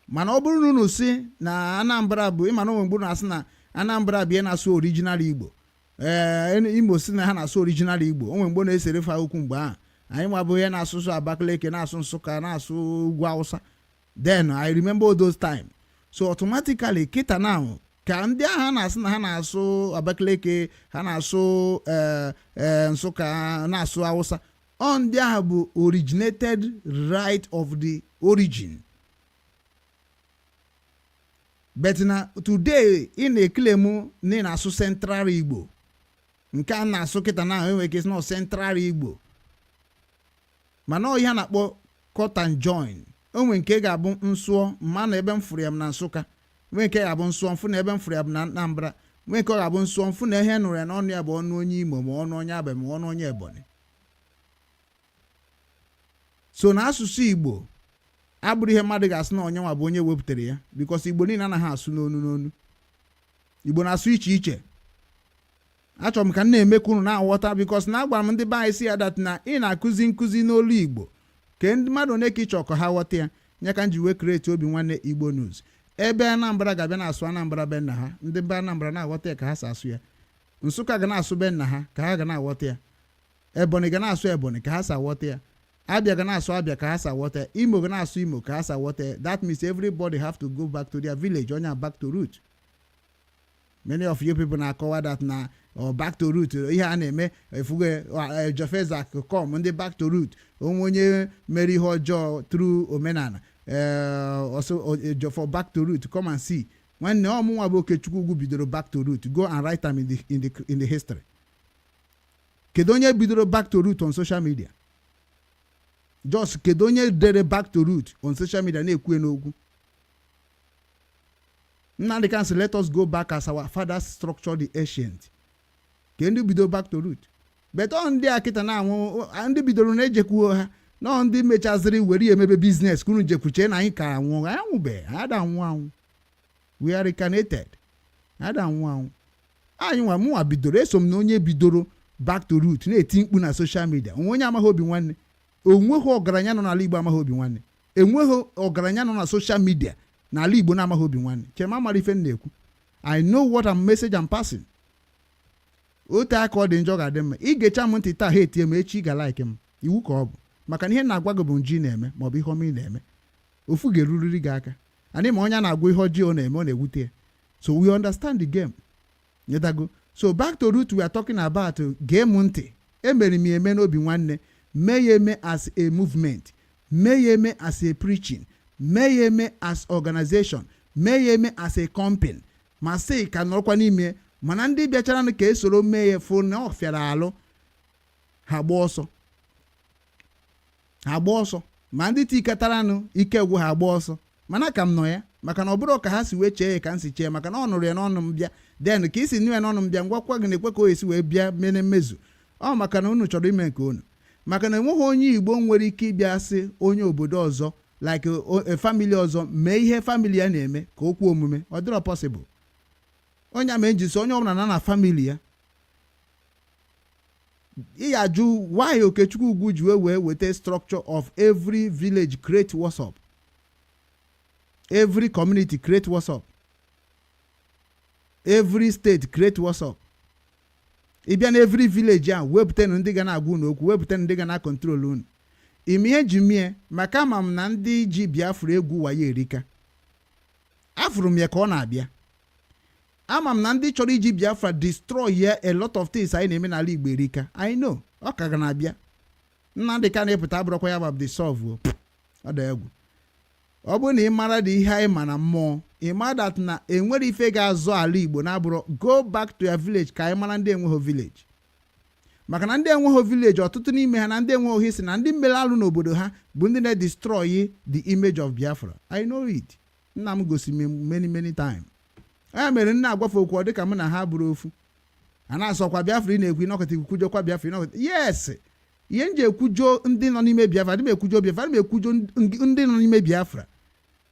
S1: Mana ọ bụrụ na unu si na Anambra bụ, ịma na onwe mgbe na-asị na Anambra bụ ihe na-asụ original Igbo, ee, Imo si na ha na-asụ original Igbo, onwe mgbe na-esere fa okwu. Mgbe ahụ anyị nwa bụ ihe na-asụsụ Abakaliki, na-asụ Nsụka, na-asụ ugwu Awụsa. Then I remember all those time. So automatically kịta now, ka ndị agha na-asị na ha na-asụ Abakaliki, ha na-asụ ee Nsụka, na-asụ Awụsa, ọ ndị ahụ bụ originated right of the origin. But na today ị na-eclaim na ị na-asụ central Igbo. Nke a na-asụ kịta na enwere ike isi na central Igbo, mana ọ ihe a na-akpọ cut and join. Onwe nke ga-abụ nsụọ mma na ebe m fụrụ ya m na Nsụka, nwee nke ga-abụ nsụọ mfụ na ebe m fụrụ ya bụ na Anambra, nwee nke ọ ga-abụ nsụọ mfụ na ihe nụrụ ya n'ọnụ ya bụ ọnụ onye Imo, ma ọnụ onye Abịa, ma ọnụ onye Ebonyi. So na asụsụ Igbo abụrụ ihe mmadụ ga-asị na onye nwa bụ onye wepụtara ya, because Igbo niile anaghị asụ n'onu n'onu. Igbo na-asụ iche iche. Achọrọ m ka m na-eme ka unu na-aghọta, because na agwara m ndị be anyị si ya that na ị na-akụzi nkụzi n'olu Igbo ke ndị mmadụ one ka ị chọrọ ka ha ghọta ya. Nye ka m ji wee create Obi Nwanne Igbo News, ebe Anambra ga-abịa na-asụ Anambra be nna ha, ndị be Anambra na-aghọta ya ka ha si asụ ya. Nsụka ga na-asụ be nna ha ka ha ga na-aghọta ya. Ebonyi ga na-asụ Ebonyi ka ha si aghọta ya. Abịa ga na-asụ Abịa ka ha si aghọta ya. Imo ga na-asụ Imo ka ha si aghọta ya. That means everybody have to go back to their village. Onye back to root, many of you people na-akọwa that na or back to root, ihe a na-eme efuge Jofezak com ndị back to root. Onwe onye mere ihe ọjọọ through omenala also for back to root, come and see. Nwanne, ọmụnwa bụ Okechukwu Ugwu bidoro back to root. Go and write am in the history. Kedu onye bidoro back to root on social media? Just kedu onye dere back to root on social media na-ekwu n'okwu Nnamdi Kanu? Let us go back as our fathers structured the ancient. Ke ndị bido back to root? But ọ ndị a kịta na-anwụ, ndị bidoro na-ejekwuo ha nọọ, ndị mechaziri were ya emebe business. Kunu jekwuche na anyị ka anwụ. Anyị anwụbeghị, anyị ada anwụ anwụ. We are reincarnated. Anyị ada anwụ anwụ. Anyị nwa, mụnwa bidoro, eso m na onye bidoro back to root na-eti mkpu na social media. Onwe onye amaghị Obi Nwanne? Onweghị ọgaranya nọ n'ala Igbo amaghị Obi Nwanne. Enweghị ọgaranya nọ na social media n'ala Igbo na-amaghị Obi Nwanne. Chema mara ife m na-ekwu. I know what I'm message I'm passing. Ote aka ọ dị njọ ga-adị mma. Igecha m ntị taa, ha etie m, echi ị ga-like m. Iwu ka ọ bụ, maka na ihe na-agwa gị bụ nji na-eme maọbụ ihe ọma ị na-eme, ofu ga-eruriri gị aka. Anyị ma onye a na-agwa ihe ọjọọ ọ na-eme, ọ na-ewute ya. So we understand the game nyetago. So back to root we are talking about. Gee m ntị. Emere m ya eme n'Obi Nwanne, mee ya eme as a movement, mee ya eme as a preaching, mee ya eme as organization, mee ya eme as a company, ma sị ka nọrọkwa n'ime. Mana ndị bịachara ka esoro mee ya fụ na ọ fịara alụ, ha gba ọsọ, ha gba ọsọ. Ma ndị tikataranụ ike gwụ, ha gba ọsọ. Mana ka m nọ ya, maka na ọ bụrụ ka ha si wee chee ya ka m si chee, maka na ọ nụrụ ya n'ọnụ m bịa, then ka isi nụ ya n'ọnụ m bịa ngwakwa gị na-ekwe ka o esi wee bịa mere mmezu ọ, maka na unu chọrọ ime nke unu. Maka na enweghị onye Igbo nwere ike ịbịa sị onye obodo ọzọ, like a family ọzọ, mee ihe family ya na-eme ka okwu omume. Ọ dịrọ possible. Onye ama eji sị onye ọbụla na family ya. Ị ga-ajụ why Okechukwu Ugwu ji wee weta structure of every village create WhatsApp, every community create WhatsApp, every state create WhatsApp. Ị bịa na every village ahụ, wepụtanụ ndị ga na-agwa unu okwu, wepụtanụ ndị ga na control unu. Ime ihe ji mie, maka ama m na ndị ji Biafra egwu wayo erika. Afụrụ m ya ka ọ na-abịa. Ama m na ndị chọrọ iji Biafra destroy ya, a lot of things anyị na-eme n'ala Igbo erika. I know ọ ka ga na-abịa. Nnamdị ka na-epụta abụrụkwa ya bụ solve o. Ọ dị egwu. Ọ bụrụ na ị mara dị ihe anyị ma na mmụọ, ị ma that na enwere ife ga-azọ ala Igbo na-abụrụ go back to your village, ka anyị mara ndị enweghị village. Maka na ndị enweghị village, ọtụtụ n'ime ha na ndị enweghị si na ndị mmere alụ n'obodo ha bụ ndị na-destroy the image of Biafra. I know it. Nna m gosi m many many time. Ya mere nna agwafe okwu, ọ dịka mụ na ha bụrụ ofu. A na-asọkwa Biafra, ị na-ekwu ịnọkọta ikwujokwa Biafra, ịnọkọta. Yes, ihe m ji ekwujo ndị nọ n'ime Biafra, adị m ekwujo Biafra, adị m ekwujo ndị nọ n'ime Biafra.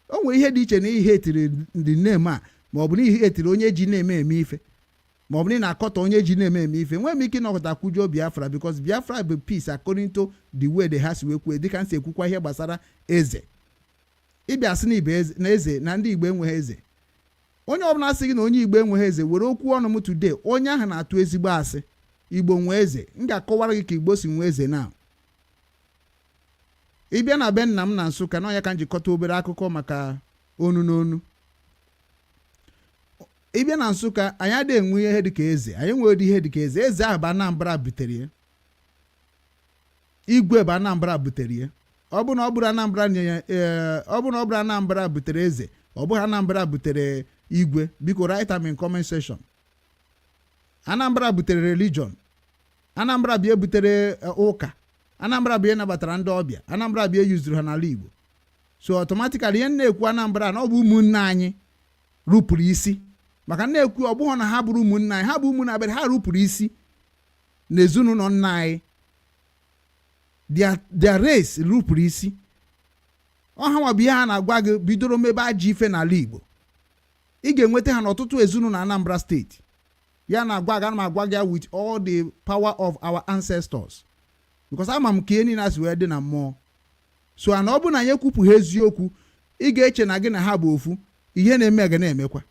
S1: O nwere ihe dị iche na ihe etiri ndị name a, ma ọ bụ na ihe etiri onye ji na-eme eme ife, ma ọ bụ na ị na-akọtọ onye ji na-eme eme ife. Nwee m ike ịnọkọta kwujo Biafra, because Biafra bụ peace according to the way they ha si wee kwuo. Dịka m si ekwukwa ihe gbasara eze, ịbịa sị na ibe eze na eze na ndị Igbo enweghị eze. Onye ọbụla sị gị na onye Igbo enweghị eze, were okwu ọnụ m today, onye ahụ na-atụ ezigbo asị. Igbo nwee eze. M ga-akọwara gị ka Igbo si nwee eze. Na ịbịa na be nna m na Nsụka, na ọnya ka m jikọta obere akụkọ maka onu n'onu. Ịbịa na Nsụka, anyị adịghị enwe ihe dịka eze. Anyị nwere ihe dịka eze. Eze ahụ bụ Anambra butere ya. Igwe bụ Anambra butere ya. Ọ bụ na ọ bụrụ Anambra nye, ọ bụ na ọ bụrụ Anambra butere eze, ọ bụghị Anambra butere igwe. Biko write am in comment section. Anambra butere religion. Anambra bịa butere ụka. Anambra bịa nabatara ndị ọbịa. Anambra bịa yuzuru ha n'ala Igbo. So automatically, ihe m na-ekwu, Anambra na ọ bụ ụmụnne anyị rupụrụ isi, maka na-ekwu ọ bụghị na ha bụrụ ụmụnne anyị, ha bụ ụmụnne abịa, ha rupụrụ isi n'ezinụlọ nna anyị. Their race rupụrụ isi. Ọha nwa bụ ihe a na-agwa gị bidoro mebe ajọ ife n'ala Igbo. Ị ga-enweta ha n'ọtụtụ ezinụlọ Anambra Steeti. Ya na-agwa gị, ana m agwa gị ya with all the power of our ancestors, because ama m ka ihe niile asị wee dị na mmụọ. So ana ọ bụ na anyị ekwupụghị eziokwu, ị ga-eche na gị na ha bụ ofu. Ihe na-eme ga na-emekwa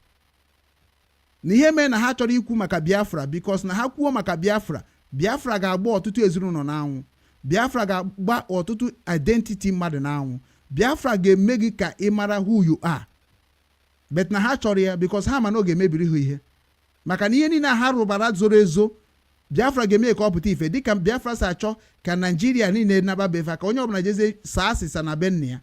S1: na ihe mee na ha chọrọ ikwu maka Biafra, because na ha kwuo maka Biafra, Biafra ga-agba ọtụtụ ezinụlọ n'anwụ, Biafra ga-agba ọtụtụ identity mmadụ n'anwụ, Biafra ga-eme gị ka ị mara who you are. But na ha chọrọ ya because ha ma na ọ ga-emebiri ha ihe, maka na ihe niile ha rụbara zoro ezo, Biafra ga-eme ka ọ pụta ife. Dịka Biafra si achọ ka Naijiria niile naba befa, ka onye ọbụla jezie saa asịsa na be nna ya,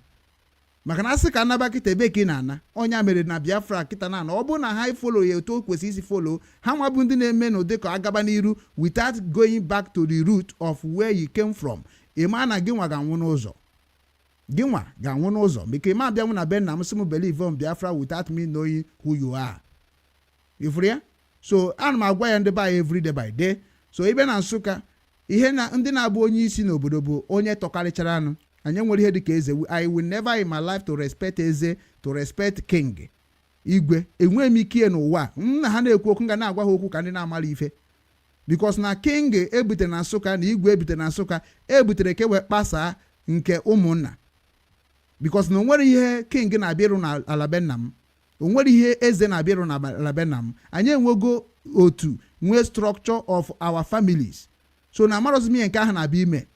S1: maka na asị ka anaba kịta, ebe ka ị na-ana? Ọnya mere na Biafra kịta na ana ọ bụrụ na ha follow ya otu o kwesịrị isi follow, ha nwa bụ ndị na-eme n'ụdị ka agaba n'iru without going back to the root of where you came from. Ịma na gị nwa ga-anwụ n'ụzọ, gị nwa ga-anwụ n'ụzọ, maka ịma abịanwụ na be nna m sị m believe on Biafra without me knowing who you are. Ifuru ya? So ana m agwa ya ndị be anyị every day by day. So ịbịa na Nsụka, ihe na ndị na-abụ onye isi n'obodo bụ onye tọkarịchara anụ. Anyị nwere ihe dịka eze. I will never in my life to respect eze, to respect king, igwe. Enweghị m ike n'ụwa m na ha na-ekwu okwu, nga na-agwa ha okwu ka ndị na-amara ife, because na king ebutere na Nsụka na igwe ebutere na Nsụka ebutere ka e wee kpasaa nke ụmụnna, because na onwere ihe king na-abịa ịrụ n'ala be nna m, onwere ihe eze na-abịa ịrụ n'ala be nna m. Anyị enwego otu nwee structure of our families. So na amarọzi m ihe nke ahụ na-abịa ime.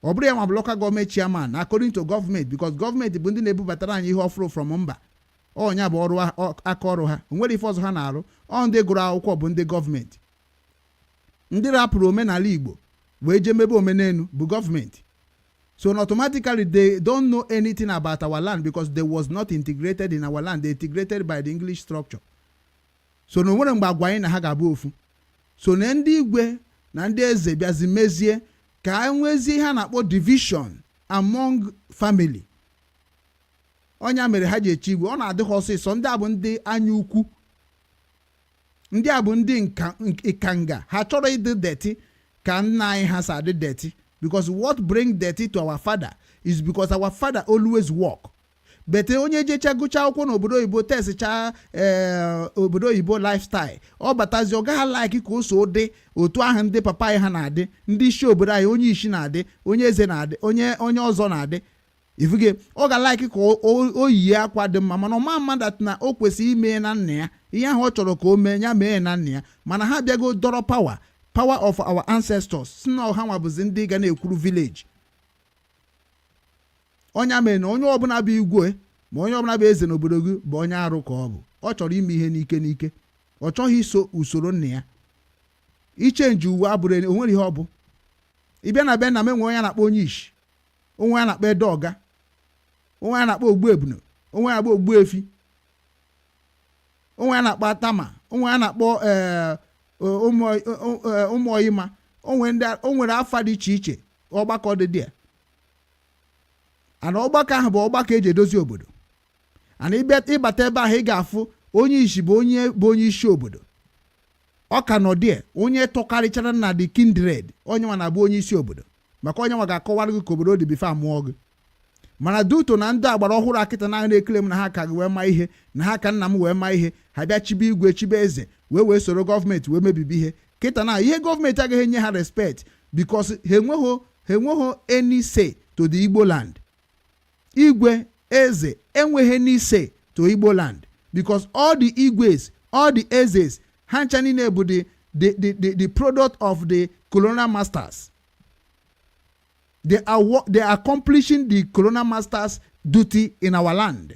S1: Ọ bụrụ ya nwa bụ local government chairman according to gọọmenti, because gọọmenti bụ ndị na-ebubatara anyị ihe ọfụrụ from mba. Ọnya bụ ọrụ aka ọrụ ha. Onwere ife ọzọ ha na-arụ. Ọ ndị gụrụ akwụkwọ bụ ndị gọọmenti. Ndị rapụrụ omenala Igbo wee jee mebe omenelu bụ gọọmenti. So automatically, they don't know anything about our land because they was not integrated in our land. They integrated by the English structure. So na onwere mgbe agwa anyị na ha ga-abụ ofu. So na ndị igwe na ndị eze bịazi mezie ka e nwezie ihe a na-akpọ division among family. Ọnya mere ha ji echi igwe, ọ na-adị ha ọsịsọ. Ndị a bụ ndị anya ukwu, ndị a bụ ndị ịkanga. Ha chọrọ ịdị dirty ka nna anyị ha si adị dirty, because what bring dirty to our father is because our father always work. But onye jecha gụcha akwụkwọ n'obodo oyibo, tesicha ee obodo oyibo lifestyle, ọ batazi, ọ gaghị like ka o so dị otu ahụ ndị papa anyị ha na-adị, ndị isi obodo anyị, onye isi na-adị, onye eze na-adị, onye ọzọ na-adị. Ifuge ọ ga like ka o yie akwa dị mma, mana ọma mma that na o kwesịrị ime na nna ya ihe ahụ ọ chọrọ ka o mee, ya mee na nna ya. Mana ha bịago dọrọ power of our ancestors, si na ha nwa bụzi ndị ga na-ekwuru village. Ọnya mere na onye ọbụla bụ igwe ma onye ọbụla bụ eze n'obodo gị bụ onye arụ ka ọ bụ. Ọ chọrọ ime ihe n'ike n'ike, ọ chọghị iso usoro nna ya. Ichange uwe abụrụ onwere ihe ọ bụ. Ịbịa na be nna m, enwe onye a na-akpọ onye ishi, onwe ya na-akpọ ede ọga, onwe ya na-akpọ ogbu ebunu, onwe ya na-akpọ ogbu efi, onwe ya na-akpọ atama, onwe ya na-akpọ ụmụ ọyịma. O nwere afa dị iche iche. Ọgbakọ dị dị ana ọgbakọ ahụ bụ ọgbakọ eji edozi obodo. Ana ịbịa ịbata ebe ahụ, ị ga-afụ onye isi bụ onye isi obodo. Ọ ka nọ dị onye tọkarịchara na the kindred, onye nwa na-abụ onye isi obodo, maka onye nwa ga-akọwara gị ka obodo dị before amụọ gị. Mana duto na ndị agbara ọhụrụ akịta na na-ekele m na ha ka gị wee maa ihe, na ha ka nna m wee maa ihe, ha bịa chibe igwe, chibe eze, wee soro gọọmenti wee mebibi ihe. Kịta na ihe gọọmenti agaghị enye ha respect because ha enweghị any say to the Igbo land. Igwe, eze enweghị any say to Igbo land because all the igwes, all the ezes, ha ncha niile bụ the product of the colonial masters. They are accomplishing the colonial masters' duty in our land,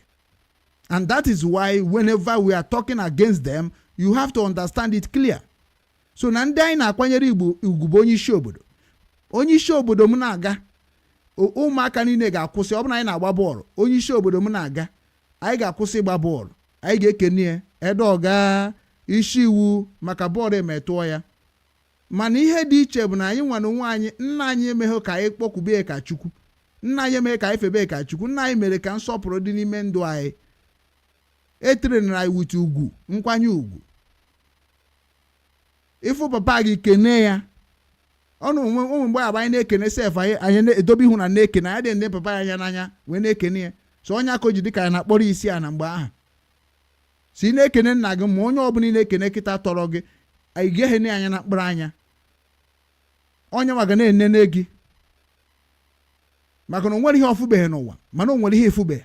S1: and that is why whenever we are talking against them, you have to understand it clear. So na ndị anyị na-akwanyere Igbo ugwu bụ onye isi obodo. Onye isi obodo m na-aga, ụmụaka niile ga-akwụsị. Ọ bụrụ na anyị na-agba bọọlụ, onye isi obodo m na-aga, anyị ga-akwụsị ịgba bọọlụ, anyị ga-ekene ya ede ọga isi iwu maka bọọlụ emetụọ ya. Mana ihe dị iche bụ na anyị nwa na onwe anyị, nna anyị emeghị ka anyị kpọkwube ya ka Chukwu. Nna anyị emeghị ka anyị kpọkwube ya ka eze. Nna anyị emeghe ka anyị febe ka Chukwu. Nna anyị mere ka nsọpụrụ dị n'ime ndụ anyị. Etrainere anyị with ugwu, nkwanye ugwu. Ịfụ papa gị, kene ya ọnụ onwe ụmụ. Mgbe agba anyị na-ekene sef, anyị na-edobe ihu na na-ekene anyị dị nne papa ya anya n'anya wee na-ekene ya. So onye aka o ji dị ka ya na-akpọrọ isi a na mgbe ahụ si na-ekene nna gị, ma onye ọbụla ị na-ekene kịta tọrọ gị, ị gaghị anya na mkpụrụ anya. Onye nwa ga na-enene gị, maka na o nwere ihe ọfụbeghị n'ụwa, mana o nwere ihe ịfụbeghị.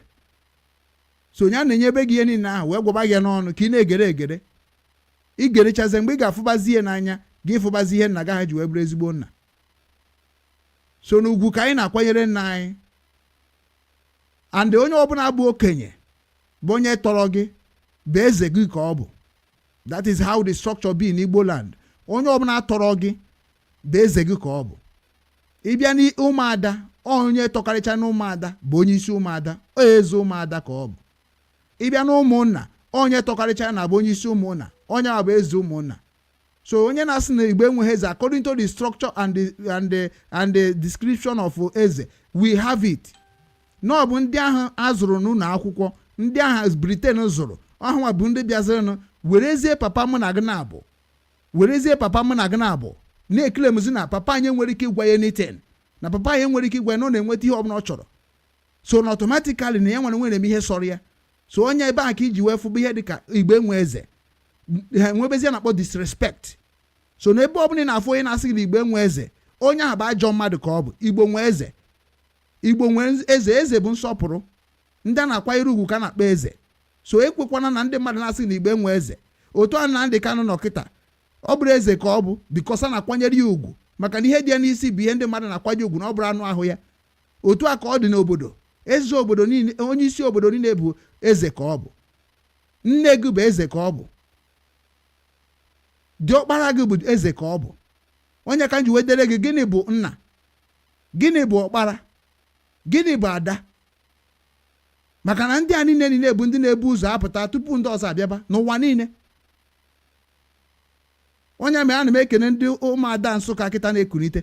S1: So onye a na-enyebe gị ihe niile ahụ wee gwaba gị ya n'ọnụ ka ị na-egere egere, igerechazie, mgbe ị ga-afụbazi ihe n'anya gị, ịfụbazi ihe nna gị ahụ ji wee bụrụ ezigbo nna. So n'ugwu ka anyị na-akwanyere nna anyị. And onye ọbụla bụ okenye bụ onye tọrọ gị bụ eze gị ka ọ bụ. That is how the structure be in Igbo land. Onye ọbụla tọrọ gị bụ eze gị ka ọ bụ. Ịbịa n'ụmụada, onye tọkarịcha na ụmụada bụ onye isi ụmụada, ọ eze ụmụada ka ọ bụ. Ịbịa na ụmụnna, onye tọkarịcha na bụ onye isi ụmụnna, onye a bụ eze ụmụnna. So onye na-asị na Igbo enweghị eze, according to the structure and the description of eze, we have it. Na ọ bụ ndị ahụ a zụrụ n'ụlọ akwụkwọ, ndị ahụ Britain zụrụ ọhụwa, bụ ndị bịazirinụ werezie papa mụ na gị na-abụ, werezie papa mụ na gị na-abụ na-eclaimzi na papa anyị nwere ike ịgwa ya anything, na papa anyị nwere ike ịgwa ya na ọ na-enweta ihe ọbụla ọ chọrọ. So na automatically na ya nwere eme ihe sọrọ ya. So onye ebe ahụ ka iji wee fụba ihe dịka Igbo enwe eze, ha enwebezie na-akpọ disrespect. So n'ebe ọbụla ị na-afụ onye na-asị gị na Igbo enwe eze, onye ahụ bụ ajọ mmadụ ka ọ bụ. Igbo nwee eze, Igbo nwee eze. Eze bụ nsọpụrụ. Ndị a na-akwanyere ugwu ka a na-akpọ eze. So ekwekwana na ndị mmadụ na-asị na Igbo enwe eze. Otu a Nnamdị Kanụ nọ kịta, ọ bụrụ eze ka ọ bụ, because a na-akwanyere ya ugwu, maka na ihe dị ya n'isi bụ ihe ndị mmadụ na-akwanye ugwu, na ọ bụrụ anụ ahụ ya. Otu a ka ọ dị n'obodo. Eze obodo niile, onye isi obodo niile bụ eze ka ọ bụ. Nne gị bụ eze ka ọ bụ. Diọkpara gị bụ eze ka ọ bụ. Onye ka m ji wedere gị, gịnị bụ nna? Gịnị bụ ọkpara? Gịnị bụ ada? Maka na ndị a niile niile bụ ndị na-ebu ụzọ apụta tupu ndị ọzọ abịaba n'ụwa niile. Onye mere ana m ekene ndị ụmụada Nsụka kịta na-ekunite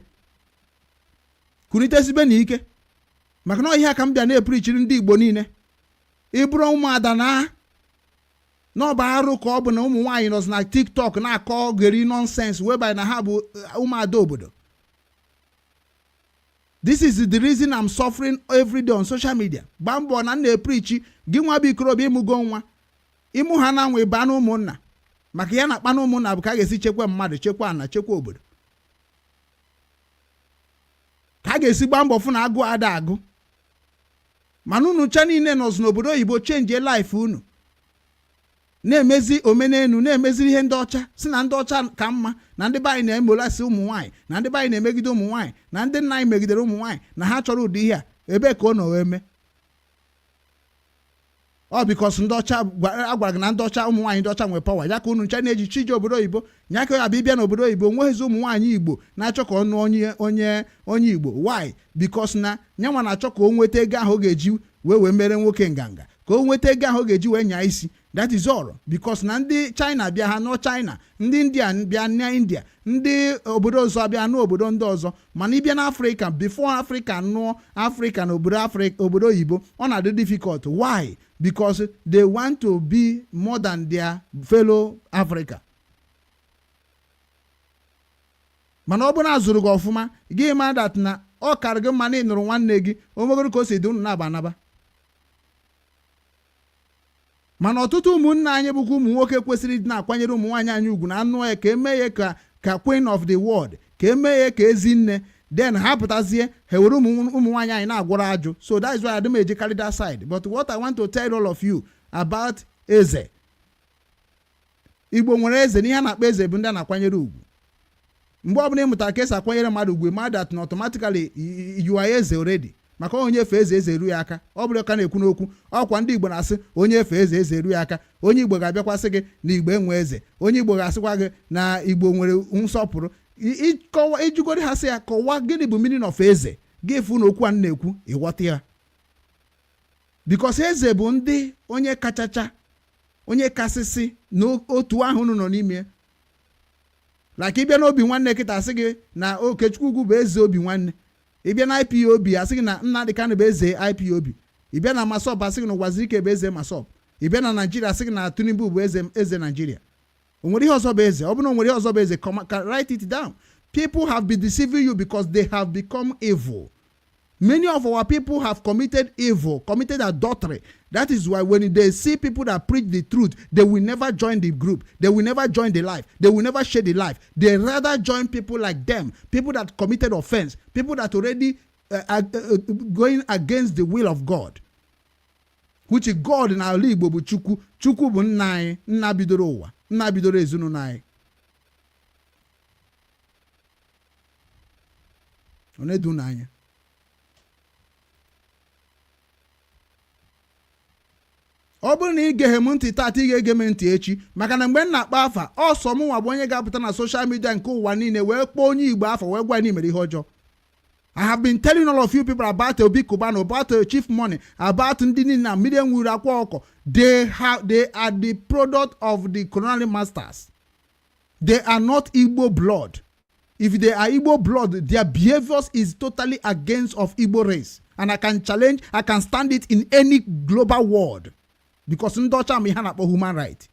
S1: kunitesibe na ike, maka na ọhịa ka m bịa na-epreachiri ndị Igbo niile. Ịbụrụ ụmụada na n'ọba arụ ka ọ bụ na ụmụ nwaanyị nọzi na TikTok na-akọ geri nonsense, whereby na ha bụ ụmụada obodo. This is the reason I'm suffering every day on social media. Gbaa mbọ na m na-epreachi gị, nwa bụ ikorobịa, ịmụgo nwa, ịmụ ha na nwa ịba na ụmụnna, maka ya na-akpa na ụmụnna bụ ka a ga-esi chekwa mmadụ, chekwa ana, chekwa obodo, ka a ga-esi gbaa mbọ fụ na agụ ada agụ. Mana unu cha niile nọzi n'obodo oyibo, change life unu, na-emezi omenelu, na-emeziri ihe ndị ọcha, si na ndị ọcha ka mma, na ndị be anyị na-emolasị ụmụ nwaanyị, na ndị be anyị na-emegide ụmụ nwaanyị, na ndị nna anyị megidere ụmụ nwaanyị, na ha chọrọ ụdị ihe a. Ebe ka ọ nọ wee mee ọ? Because ndị ọcha agwara gị na ndị ọcha, ụmụ nwaanyị ndị ọcha nwere power ya, ka unu ncha na-eji chije obodo oyibo nya ka ya bụ. Ịbịa n'obodo oyibo, nweghịzi ụmụ nwaanyị Igbo na-achọ ka ọ nụọ onye Igbo. Why? Because na nyanwa na-achọ ka o nweta ego ahụ ọ ga-eji wee mere nwoke nganga, ka o nweta ego ahụ ọ ga-eji wee nyaa isi. That is all. Because na ndị China bịa, ha nụọ China. Ndị India bịa na India. Ndị obodo ọzọ bịa n'obodo ndị ọzọ. Mana ịbịa n'Afrịka, before Afrịka nụọ Afrịka na obodo Afrịka, obodo oyibo, ọ na-adị difficult. Why? Because they want to be more than their fellow Africa. Mana ọ bụrụ na azụrụ gị ọfụma, gị ma that na ọ karị gị mma na ị nụrụ nwanne gị, omegoro ka o si dị unu na-aba anaba. Mana ọtụtụ ụmụnne anyị bụkwa ụmụ nwoke kwesịrị ịdị na-akwanyere ụmụ nwaanyị anyị ugwu na anụ ya, ka emee ya ka queen of the world, ka emee ya ka ezi nne, then ha pụtazie, ha were ụmụ nwaanyị anyị na-agwọrọ ajụ. So that is why adị m ejekarị that side. But what I want to tell all of you about eze, Igbo nwere eze. Na ihe a na-akpọ eze bụ ndị a na-akwanyere ugwu. Mgbe ọbụla ị mụtara ka esi akwanyere mmadụ ugwu, ma that na automatically you are eze already, maka onye efe eze, eze eru ya aka. Ọ bụrụ ka na-ekwu n'okwu ọkwa, ndị Igbo na-asị onye efe eze, eze eru ya aka. Onye Igbo ga-abịakwasị gị na Igbo enwe eze. Onye Igbo ga-asịkwa gị na Igbo nwere nsọpụrụ. Ịkọwa, ijugoro ha, sị ya kọwaa gịnị bụ meaning of eze, gị fụ na okwu a na-ekwu, ịghọta ya. Because eze bụ ndị onye kachacha, onye kasịsị n'otu ahụ unu nọ n'ime. Like ịbịa n'obi nwanne kịta, sị gị na Okechukwu Ugwu bụ eze obi nwanne. Ị bịa na IPOB, asị gị na Nnamdi Kanu bụ eze IPOB. Ị bịa na MASSOB, asị gị na Uwazuruike bụ eze MASSOB. Ị bịa na Naijiria, asị gị na Tinubu bụ eze Naijiria. O nwere ihe ọzọ bụ eze? Ọ bụrụ na o nwere ihe ọzọ bụ eze, come, write it down. People have been deceiving you because they have become evil. Many of our people have committed evil, committed adultery. That is why when they see people that preach the truth, they will never join the group. They will never join the life. They will never share the life. They rather join people like them, people that committed offense, people that already are going against the will of God. Which God n'ala Igbo bụ Chukwu. Chukwu bụ nna anyị, nna bidoro ụwa, nna bidoro ezinụlọ anyị. Ọ na-edu n'anya. Ọ bụrụ na ị geghe m ntị taata, ị ga-ege m ntị echi, maka na mgbe m na-akpọ afa ọsọ m nwa bụ onye ga-apụta na social media nke ụwa niile wee kpọọ onye Igbo afa, wee gwa ya na imere ihe ọjọọ. I have been telling all of you people about Obi Cubana, about Chief Money, about ndị niile na mmiri enwuru akwa ọkọ. They are the product of the colonial masters. They are not Igbo blood. If they are Igbo blood, their behaviors is totally against of Igbo race. And I can challenge, I can stand it in any global world. Because ndị ọcha ma ihe a na-akpọ human right.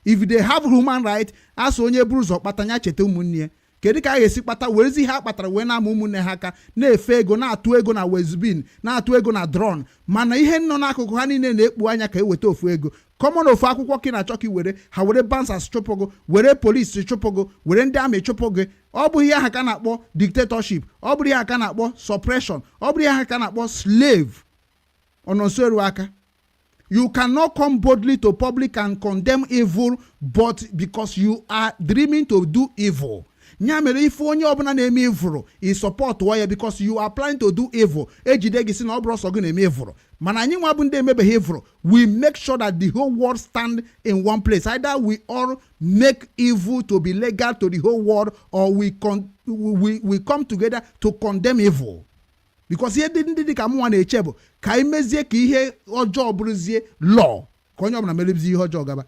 S1: If they have human right, asụ onye buru ụzọ kpata ya cheta ụmụnne ya. Kedu ka a ga-esi kpata werezi ihe a kpatara wee na-ama ụmụnne ha aka, na-efe ego, na-atụ ego na wezbin, na-atụ ego na drone, mana ihe nọ n'akụkụ ha niile na-ekpu anya ka eweta ofu ego common, ofu akwụkwọ ka ị na-achọ ka i were ha, were bouncers chụpụ gị, were polisi chụpụ gị, were ndị army chụpụ gị? Ọ bụghị ihe aha ka a na-akpọ dictatorship? Ọ bụrụ ihe aha ka a na-akpọ suppression? Ọ bụrụ ihe aha ka a na-akpọ slave? Ọnọnso eru aka. You cannot come boldly to public and condemn evil, but because you are dreaming to do evil. Ya mere ife onye ọbụla na-eme evil, i support ya because you are planning to do evil. Ejide gị si na ọ bụrụ ọsọ gị na-eme evil. Mana anyị nwa bụ ndị emebeghị evil, we make sure that the whole world stand in one place. Either we all make evil to be legal to the whole world, or we come together to condemn evil. Because ihe ndị dị ka mụnwa na-eche bụ ka anyị mezie ka ihe ọjọọ bụrụzie law, ka onye ọbụla merezie ihe ọjọọ gaba,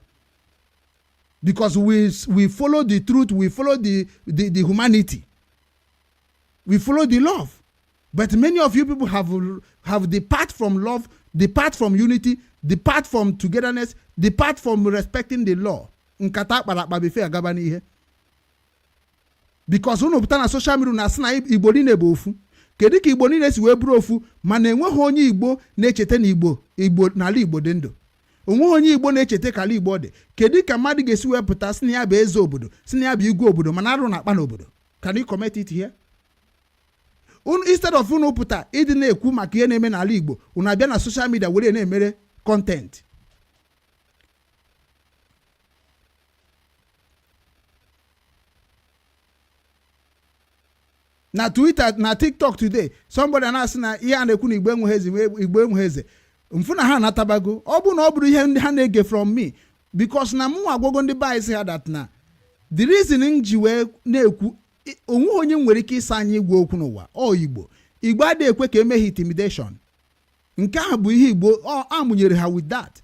S1: because we follow the truth, we follow the humanity, we follow the love. But many of you people have depart from love, depart from unity, depart from togetherness, depart from respecting the law. Nkata akpara akpa befe agaba n'ihe, because unu pụta na social media na asị na Igbo niile bụ ofu. Kedu ka Igbo niile si wee bụrụ ofu, mana enweghị onye Igbo na-echeta na Igbo n'ala Igbo dị ndụ? Onweghị onye Igbo na-echeta ka ala Igbo dị. Kedu ka mmadụ ga-esi wee pụta si na ya bụ eze obodo, si na ya bụ igwe obodo, mana arụ na-akpa n'obodo? Can you comment it here? Unu, instead of unu pụta ịdị na-ekwu maka ihe na-eme n'ala Igbo, unu abịa na social media were na-emere content. Na Twitter, na TikTok today, somebody na-asị na ihe a na-ekwu na Igbo enweghị eze, Igbo enweghị eze. Mfụ na ha anatabago. Ọ bụ na ọ bụrụ ihe ndị ha na-ege from me, because na mụ agwago ndị be anyị sị ha that na the reason m ji wee na-ekwu, onweghị onye nwere ike ịsa anyị igwe okwu n'ụwa. Ọ Igbo, Igbo adịghị ekwe ka emeghe intimidation. Nke ahụ bụ ihe Igbo ọ amụnyere ha. With that,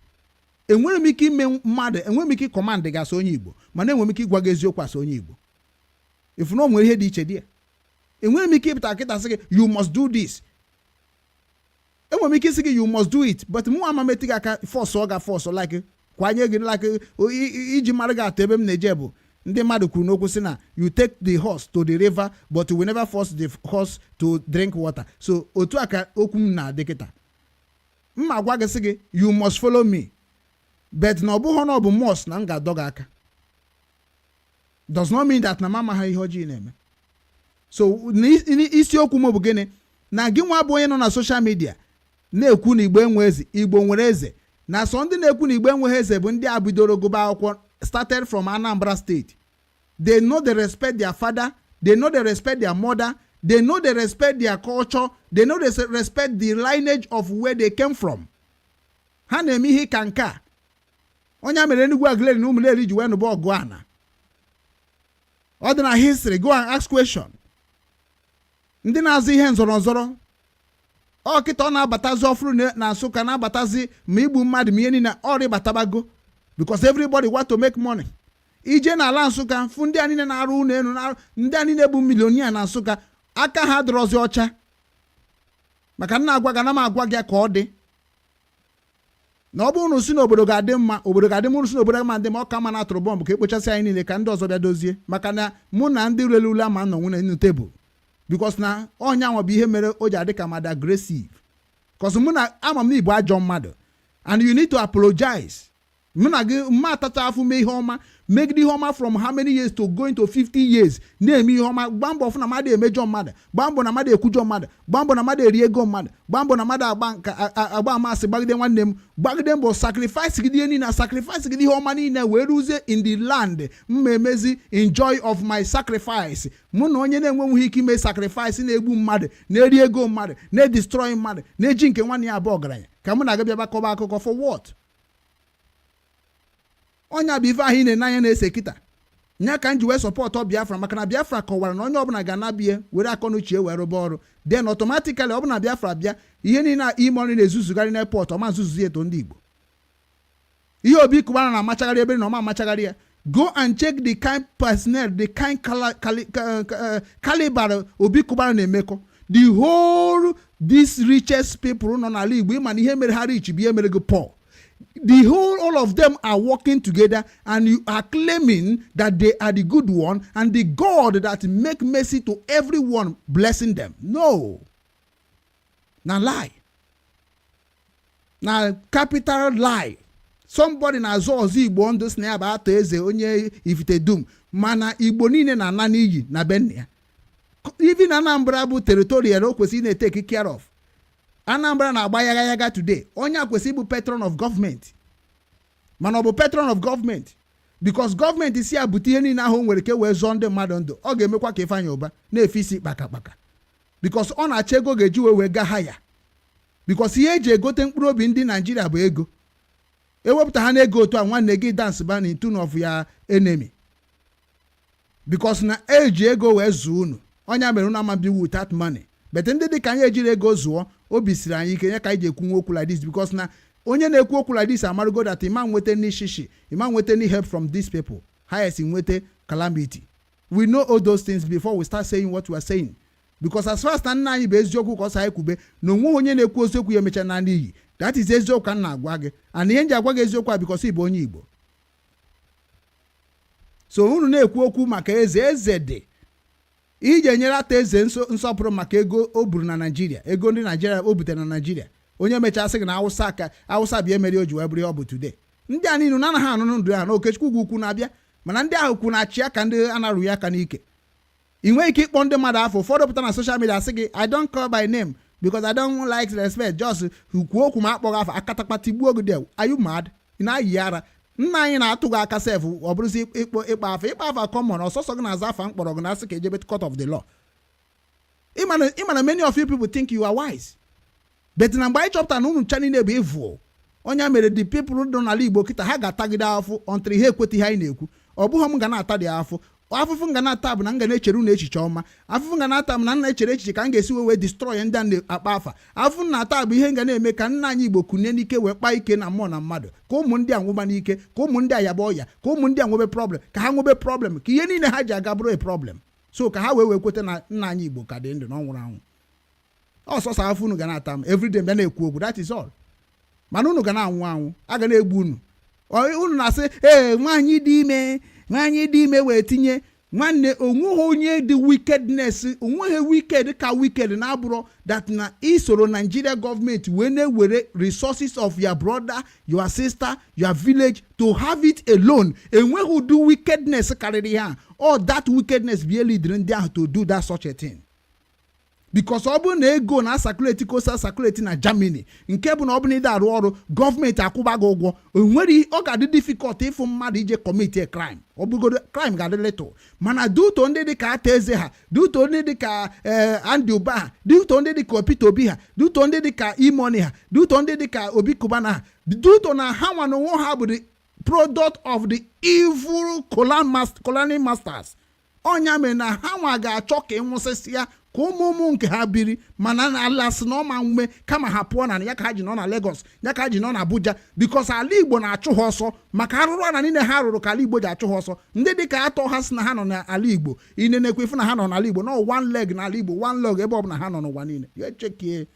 S1: enwere m ike ime mmadụ, enwere m ike command gị asị onye Igbo, mana enwere m ike ịgwa gị eziokwu asị onye Igbo. Ifu na o nwere ihe dị iche dị ya. Enwere m ike ịpụta kịta sị gị, "You must do this." Enwere m ike isi gị, "You must do it," but mụ ama metụ gị aka force, ọ ga force like kwanye gị like iji mara gị atụ. Ebe m na-eje bụ ndị mmadụ kwuru n'okwu sị na you take the horse to the river, but you will never force the horse to drink water. So otu a ka okwu m na-adị kịta. Mma gwa gị sị gị, "You must follow me," but na ọ bụghị na ọ bụ must na m ga-adọ gị aka does not mean that na m amaghị ihe ọjọọ ị na-eme. So isiokwu m bụ gịnị? Na gị nwa bụ onye nọ na social media na-ekwu na Igbo enwe eze, Igbo nwere eze. Na sọ ndị na-ekwu na Igbo enweghị eze bụ ndị a bidoro gụba akwụkwọ, started from Anambra State. They know they respect their father, they know they respect their mother, they know they respect their culture, they know they respect the lineage of where they came from. Ha na-eme ihe ka nke a onye a mere Enugu Aguleri na Ụmụleri ji wee nụba ọgụ ana. Ọ dị na history, go and ask question. Ndị na-azụ ihe nzọrọ nzọrọ ọ kịta ọ na-abatazi ọfụrụ na Nsụka, na-abatazi ma igbu mmadụ ma ihe niile ọ rịbatabago, because everybody want to make money. Ije n'ala Nsụka fụ ndị a niile na-arụ ụlọ elu, ndị a niile bụ millionaire na Nsụka, aka ha dịrọzi ọcha. Maka nna agwa gị, ana m agwa gị ka ọ dị na ọ bụrụ na si n'obodo ga-adị mma, obodo ga-adị mma. Si n'obodo ma dị mma, ọ ka mma na atụrụ bọmbụ ka ekpochasị anyị niile, ka ndị ọzọ bịa dozie. Maka na mụ na ndị rere ule ama nọ nwere n'elu tebụl, because na ọnya nwa bụ ihe mere o ji adị ka mmadụ aggressive, 'cause mụ na ama m na igbo ajọ mmadụ and you need to apologize. Mụ na gị mma atacha afụ, mee ihe ọma, megide ihe ọma from how many years to going to 50 years, na-eme ihe ọma, gbaa mbọ fụ na mmadụ emejọ mmadụ, gbaa mbọ na mmadụ ekwujọ mmadụ, gbaa mbọ na mmadụ eri ego mmadụ, gbaa mbọ na mmadụ agba nka agba amasị, gbagide nwanne m, gbagide mbọ, sacrifice gide ihe niile, sacrifice gide ihe ọma niile, wee ruzie in the land mma emezi enjoy of my sacrifice. Mụ na onye na-enwenwughị ike ime sacrifice, na-egbu mmadụ, na-eri ego mmadụ, na-edestroy mmadụ, na-eji nke nwanne ya abụọ ọgaranya, ka mụ na gị bịaba kọba akụkọ for what? Ọnya bụ ife ahụ ị na-ene anya na-ese kịta. Nya ka m ji wee support Biafra, maka na Biafra kọwara na onye ọbụla ga-anabie were akọ na uche wee rụba ọrụ. Then automatically, ọ bụ na Biafra bịa, ihe niile ime ọrụ na-ezuzugharị n'airport, ọma nzuzu eto ndị Igbo. Ihe Obi Cubana na-amachagharị ebe na ọma amachagharị ya. Go and check the kind personnel, the kind caliber Obi Cubana na-emekọ. The whole these richest people nọ n'ala Igbo, ịma na ihe mere ha rich bụ ihe mere gị poor. The whole, all of them are working together, and you are claiming that they are the good one and the God that make mercy to everyone, blessing them. No, na lie, na capital lie. Somebody na-azụ ọzọ Igbo ndụ, si na ya bụ atọ eze onye ifite dum, mana Igbo niile na-ana n'iyi na be nna ya. Even Anambra bụ territorial o kwesịrị na-etake care of. Anambra na-agba yaga yaga today. Onye a kwesịrị ịbụ patron of gọọmenti, mana ọ bụ patron of gọọmenti because gọọmenti si ya bute ihe niile ahụ o nwere ka e wee zụọ ndị mmadụ ndụ. Ọ ga-emekwa ka Ifeanyị Ụba na-efe isi kpakakpaka, because ọ na-achọ ego ga-eji wee gaa ha ya, because ihe eji egote mkpụrụ obi ndị Naijiria bụ ego. Ewepụta ha n'ego otu a, nwanne gị dance ba in tune of ya enemy, because na eji ego wee zụọ unu. Ọnya mere unu ama bi without money. But ndị dị ka anyị ejiri ego zụọ, obi siri anyị ike ya ka anyị ji ekwu okwu like this, because na onye na-ekwu okwu like this amarugo that ima nweta n'ishishi, ima nweta any help from these people, highest nweta calamity. We know all those things before we start saying what we are saying, because as far as na nna anyị bụ eziokwu ka ọ sị anyị kwube na onweghị onye na-ekwu eziokwu ya emecha na n'iyi. That is eziokwu ka m na-agwa gị, and ihe m ji agwa gị eziokwu a, because ị bụ onye Igbo. So unu na-ekwu okwu maka eze, eze dị iji enyere ata eze nsọpụrụ maka ego o buru na Naijiria, ego ndị Naijiria o butere na Naijiria. Onye mechaa sị gị na Awụsa ka Awụsa bịa emeri o ji wee bụrụ ihe ọ bụ today. Ndị a niile na anaghị anụ ndụ ha na Okechukwu ugwu ukwu na-abịa, mana ndị ahụ kwu na-achị aka ndị anarughị aka n'ike. Ị nweghị ike ịkpọ ndị mmadụ afọ. Ụfọdụ pụta na social media sị gị, "I don't call by name because I don't like respect." Just kwuo okwu ma akpọghị afọ, akatakpa tigbuo gị there. Are you mad? Ị na-ayị ara? Nna anyị na-atụ gị aka sef. Ọ bụrụzi ịkpọ ịkpọ afa, ịkpọ afa common ọsọsọ gị na-aza afa mkpọrọ gị na-asị ka ejebe court of the law. Ịma na many of you people think you are wise, but na mgbe anyị chọpụtara na unu ncha niile bụ evil. Onye mere the people nọ n'ala Igbo kịta, ha ga-atagide afụ until ha ekweta ihe anyị na-ekwu. Ọ bụghị m ga na-ata dị afụ. Afụfụ m ga na-ata bụ na m ga na-echere unu echiche ọma. Afụfụ m ga na-ata bụ na m na-echere echiche ka m ga-esi wee destroy ndị a na-akpa afa. Afụfụ m na-ata bụ ihe m ga na-eme ka nna anyị Igbo kunie n'ike wee kpaa ike na mmụọ na mmadụ, ka ụmụ ndị a nwụba n'ike, ka ụmụ ndị a yaba ọya, ka ụmụ ndị a nwebe problem, ka ha nwebe problem, ka ihe niile ha ji aga bụrụ a problem, so ka ha wee kweta na nna anyị Igbo ka dị ndụ na ọ nwụrụ anwụ. Ọsọsọ afụ unu ga na-ata m everyday bịa na-ekwu okwu, that is all. Mana unu ga na-anwụ anwụ, a ga na-egbu unu. Unu na-asị, ee, nwaanyị dị ime, nwaanyị dị ime wee tinye nwanne. Onweghị onye dị wickedness, onweghị wicked ka wicked na-abụrụ that na isoro Nigeria gọọmenti wee na-ewere resources of your brother, your sister, your village to have it alone. Enweghị ụdị wickedness karịrị ha. All that wickedness bụ lead ndị ahụ to do that such a thing, because ọ bụrụ na ego na circulate ka o si circulate na Germany, nke bụ na ọ bụrụ na ị arụ ọrụ, gọọmenti akwụba gị ụgwọ, onwere ọ ga-adị difficult ịfụ mmadụ ije commit a crime. Ọ bụgodo crime ga-adị little, mana duto ndị dịka ata eze ha, duto ndị dịka Andy Ụba ha, duto ndị dịka Peter Obi ha, duto ndị dịka E-Money ha, duto ndị dịka Obi Cubana ha, duto na ha nwa na onwe ha bụ the product of the evil colonial masters. Ọnya mere na ha nwa ga-achọ ka ịnwụsịsị ya, ka ụmụ ụmụ nke ha biri, mana na ala sị na ọma nwume kama ha pụọ na ya, ka ha ji nọ na Lagos, ya ka ha ji nọ na Abuja, because ala Igbo na-achụ ha ọsọ maka arụrụ ala niile ha rụrụ, ka ala Igbo ji achụ ha ọsọ. Ndị dị ka atọ ha sị na ha nọ n'ala Igbo, inenekwe ifu na ha nọ n'ala Igbo, nọ one leg n'ala Igbo, one leg ebe ọbụla ha nọ n'ụwa niile. Ya echekie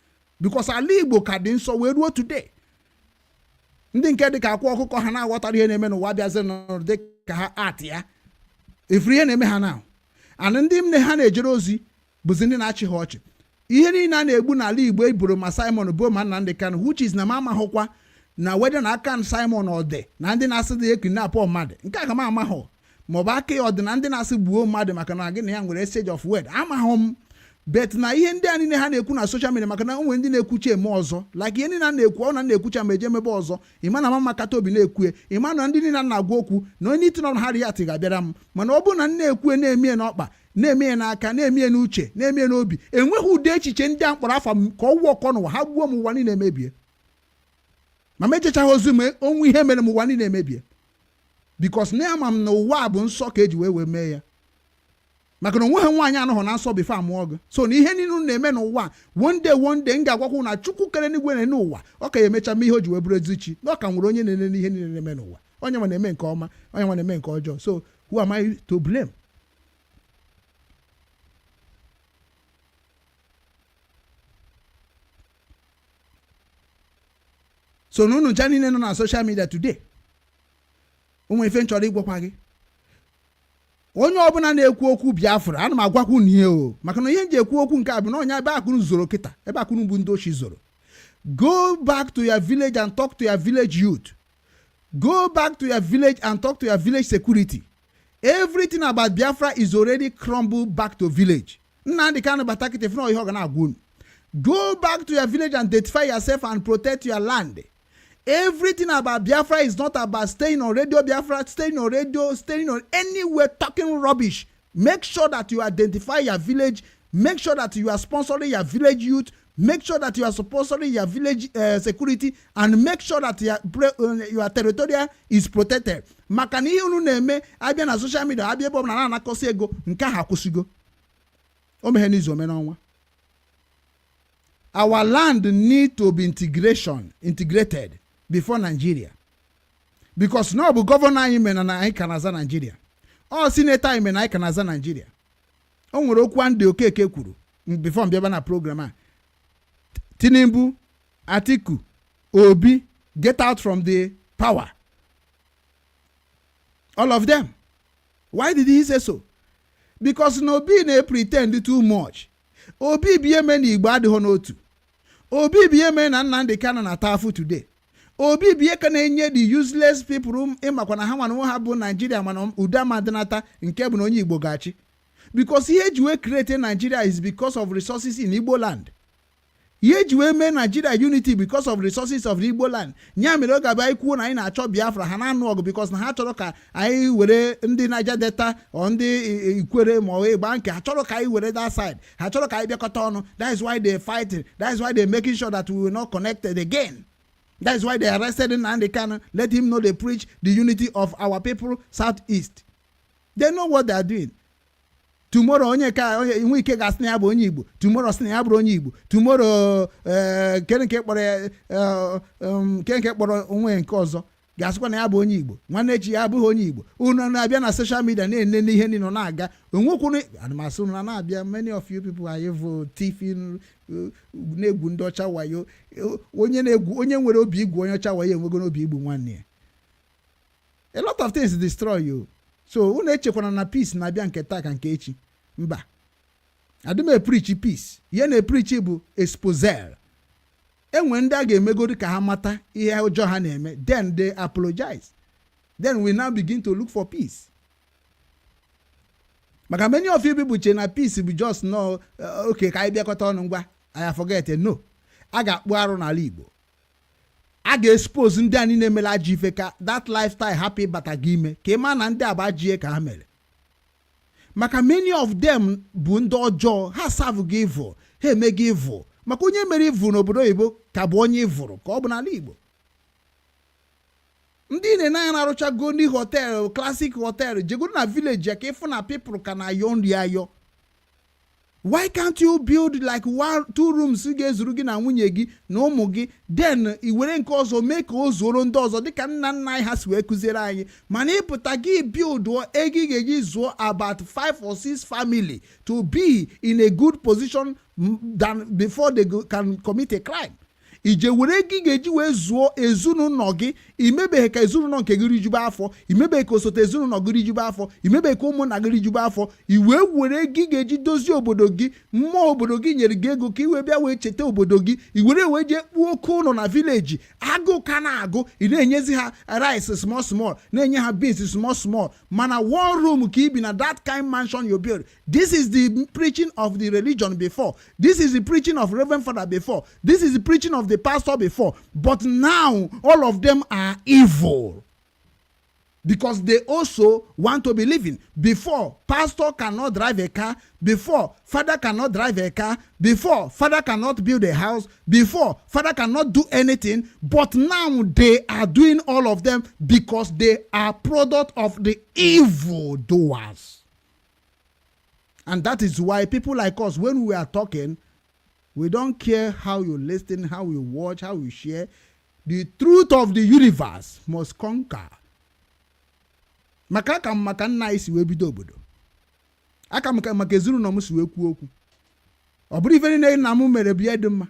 S1: Because ala Igbo ka dị nsọ wee ruo today. Ndị nke dị ka akwa ọkụkọ ha na-aghọtara ihe na-eme n'ụwa bịazi nọrọ dị ka ha at ya efuru ihe na-eme ha na and ndị nne ha na-ejere ozi bụzi ndị na-achị ha ọchị. Ihe niile a na-egbu n'ala Igbo, eboro ma Simon bo ma Nnamdi Kanu, which is na m amahụkwa na weda na aka Simon ọ dị na ndị na-asị dị ekidnap mmadụ nke a ka m amahụ, maọbụ aka ya ọ dị na ndị na-asị gbuo mmadụ maka na gị na ya nwere exchange of word, amahụ m. But na ihe ndị a niile ha na-ekwu na social media, maka na o nwere ndị na-ekwuchi eme ọzọ, like ihe niile a na-ekwu, ọ na na-ekwucha ma eje emebe ọzọ. Ịma na mama kata obi na-ekwu, ịma na ndị niile a na-agwa okwu na onye iti nọ ha react ga-abịara m. Mana ọ bụrụ na m na-ekwu, na-eme n'ọkpa, na-eme n'aka, na-eme n'uche, na-eme n'obi, enweghị ụdị echiche ndị a mkpọrọ afa m ka ọ wụọ ọkọ n'ụwa. Ha gbuo m, ụwa niile emebie. Ma m ejechaghị ozu m onwe ihe mere m, ụwa niile emebie, because na ama m na ụwa a bụ nsọ ka eji wee mee ya, maka na onweghị nwaanyị anọghọ na nsọ before amụọ gị. So na ihe niile unu na-eme n'ụwa, one day, one day, m ga-agwakwa na Chukwu kere n'igwe na n'ụwa, ọ ka ya emecha mee ihe o ji wee bụrụ ezi chi, na ọ ka nwere onye na-enene ihe niile na-eme n'ụwa, onye nwa na-eme nke ọma, onye nwa na-eme nke ọjọọ. So who am I to blame? So na unu ncha niile nọ na social media today, ụmụ ife m chọrọ ịgwakwa gị, onye ọbụla na-ekwu okwu Biafra, ana m agwakwa unu ihe o, maka na ihe m ji ekwu okwu nke a bụ na onye ebe akụnụ zoro kịta, ebe akụnụ bụ ndị ochi zoro. Go back to your village and talk to your village youth. Go back to your village and talk to your village security. Everything about Biafra is already crumbled back to village. Nnamdị Kanu bata kịta ife na ihe ọ ga na-agwa unu: go back to your village and identify yourself and protect your land. Everything about Biafra is not about staying on Radio Biafra, staying on radio, staying on anywhere talking rubbish. Make sure that you identify your village. Make sure that you are sponsoring your village youth. Make sure that you are sponsoring your village security and make sure that your territorial is protected. Maka na ihe unu na-eme, abịa na social media, abịa ebe ọbụla na-anakọsị ego, nke ahụ akwụsịgo. O meghe n'izu, ome n'ọnwa. Our land need to be integrated before Nigeria, because na ọ bụ governor anyị mere na anyị ka na-aza Nigeria, ọ senator anyị mere na anyị ka na-aza Nigeria. O nwere okwu Andy Okeke kwuru before mbịaba na program a: Tinubu, Atiku, Obi, get out from the power, all of them. Why did he say so? Because na Obi na-pretend too much. Obi bụ ihe mee na Igbo adịghị n'otu. Obi bụ ihe mee na Nnamdi Kanu na-ata afụ today. Obi bụ ihe ka na-enye the useless people ịmakwa na ha nwana onwe ha bụ Naijiria, mana udo amadịnata nke bụ na onye Igbo ga-achị, because ihe eji wee create Nigeria is because of resources in Igbo land. Ihe eji wee mee Nigeria unity because of resources of the Igbo land. Ya mere ọ ga-abịa anyị kwuo na anyị na-achọ Biafra, ha na-anụ ọgụ, because na ha chọrọ ka anyị were ndị Niger Delta or ndị Ikwere ma ọ ịgba nke ha chọrọ ka anyị were that side. Ha chọrọ ka anyị bịakọta ọnụ. That is why they fighting. That is why they making sure that we will not connected again. That is why they arrested Nnamdi Kanu. Let him know they preach the unity of our people, Southeast. They know what they are doing. Tomorrow, onye ka onye nwe ike ga-asị na ya bụ onye Igbo, tomorrow sị na ya bụrụ onye Igbo, tomorrow nke nke kpọrọ ya, nke nke kpọrọ onwe nke ọzọ ga-asịkwa na ya bụ onye Igbo, nwanne echi ya abụghị onye Igbo. Unu na-abịa na social media na-enene ihe niile na-aga onwekwunu anamasị unu na na-abịa. Many of you people are evil, thieving, na-egwu ndị ọcha wayo. Onye na-egwu, onye nwere obi igwu onye ọcha wayo, enwego n'obi igbu nwanne ya. A lot of things destroy you. So unu echekwana na peace na-abịa nke taa ka nke echi. Mba, adị m epreach peace. Ihe na-epreach bụ exposure. Enwe ndị a ga-emegodi ka ha mata ihe ọjọọ ha na-eme, then they apologize, then we now begin to look for peace. Maka many of you people che na peace bụ just no okay, ka anyị bịakọta ọnụ ngwa, I forget. No, a ga-akpụ arụ n'ala Igbo, a ga-expose ndị a niile mere ajọ ife, ka that lifestyle hapụ ịbata gị ime, ka ị maa na ndị a bụ ajọ ihe ka ha mere. Maka many of them bụ ndị ọjọọ, ha serve gị evil, ha eme gị evil. Maka onye mere evil n'obodo oyibo ka bụ onye ịvụrụ ka ọ bụ n'ala Igbo. Ndị na-ene anya na-arụchago ndị hotel, classic hotel, jegoro na village ya ka ịfụ na people ka na-ayọ nri ayọ. Why can't you build like one two rooms ga-ezuru gị na nwunye gị na ụmụ gị, then i were nke ọzọ mee ka o zuoro ndị ọzọ, dịka nna nna anyị ha si wee kụziere anyị? Mana ịpụta gị build ego ị ga-eji zụọ about five or six family to be in a good position than before they can commit a crime. Ije were ego ị ga-eji wee zụọ ezinụlọ gị, imebeghị ka ezinụlọ nke gị rijube afọ, imebeghị ka osote ezinụlọ gị rijube afọ, imebeghị ka ụmụnna gị rijube afọ, i wee were ego ị ga-eji dozie obodo gị. Mmụọ obodo gị nyere gị ego ka i wee bịa wee cheta obodo gị, i were wee jee kpuo oke ụlọ na village. Agụụ ka na-agụ, ị na-enyezi ha rice small small, na-enye ha beans small small, mana one room ka i bi na that kind mansion you build. This is the preaching of the religion before. This is the preaching of Reverend Father before. This is the preaching of the pastor before. But now all of them are evil because they also want to be living. Before, pastor cannot drive a car. Before, father cannot drive a car. Before, father cannot build a house. Before, father cannot do anything. But now they are doing all of them because they are product of the evil doers. And that is why people like us, when we are talking, we don't care how you listen, how you watch, how you share. The truth of the universe must conquer. Maka aka m, maka nna anyị si wee bido obodo aka m, maka ezinụlọ m si wee kwuo okwu, ọ bụrụ ife niile nna m mere bụ ihe dị mma.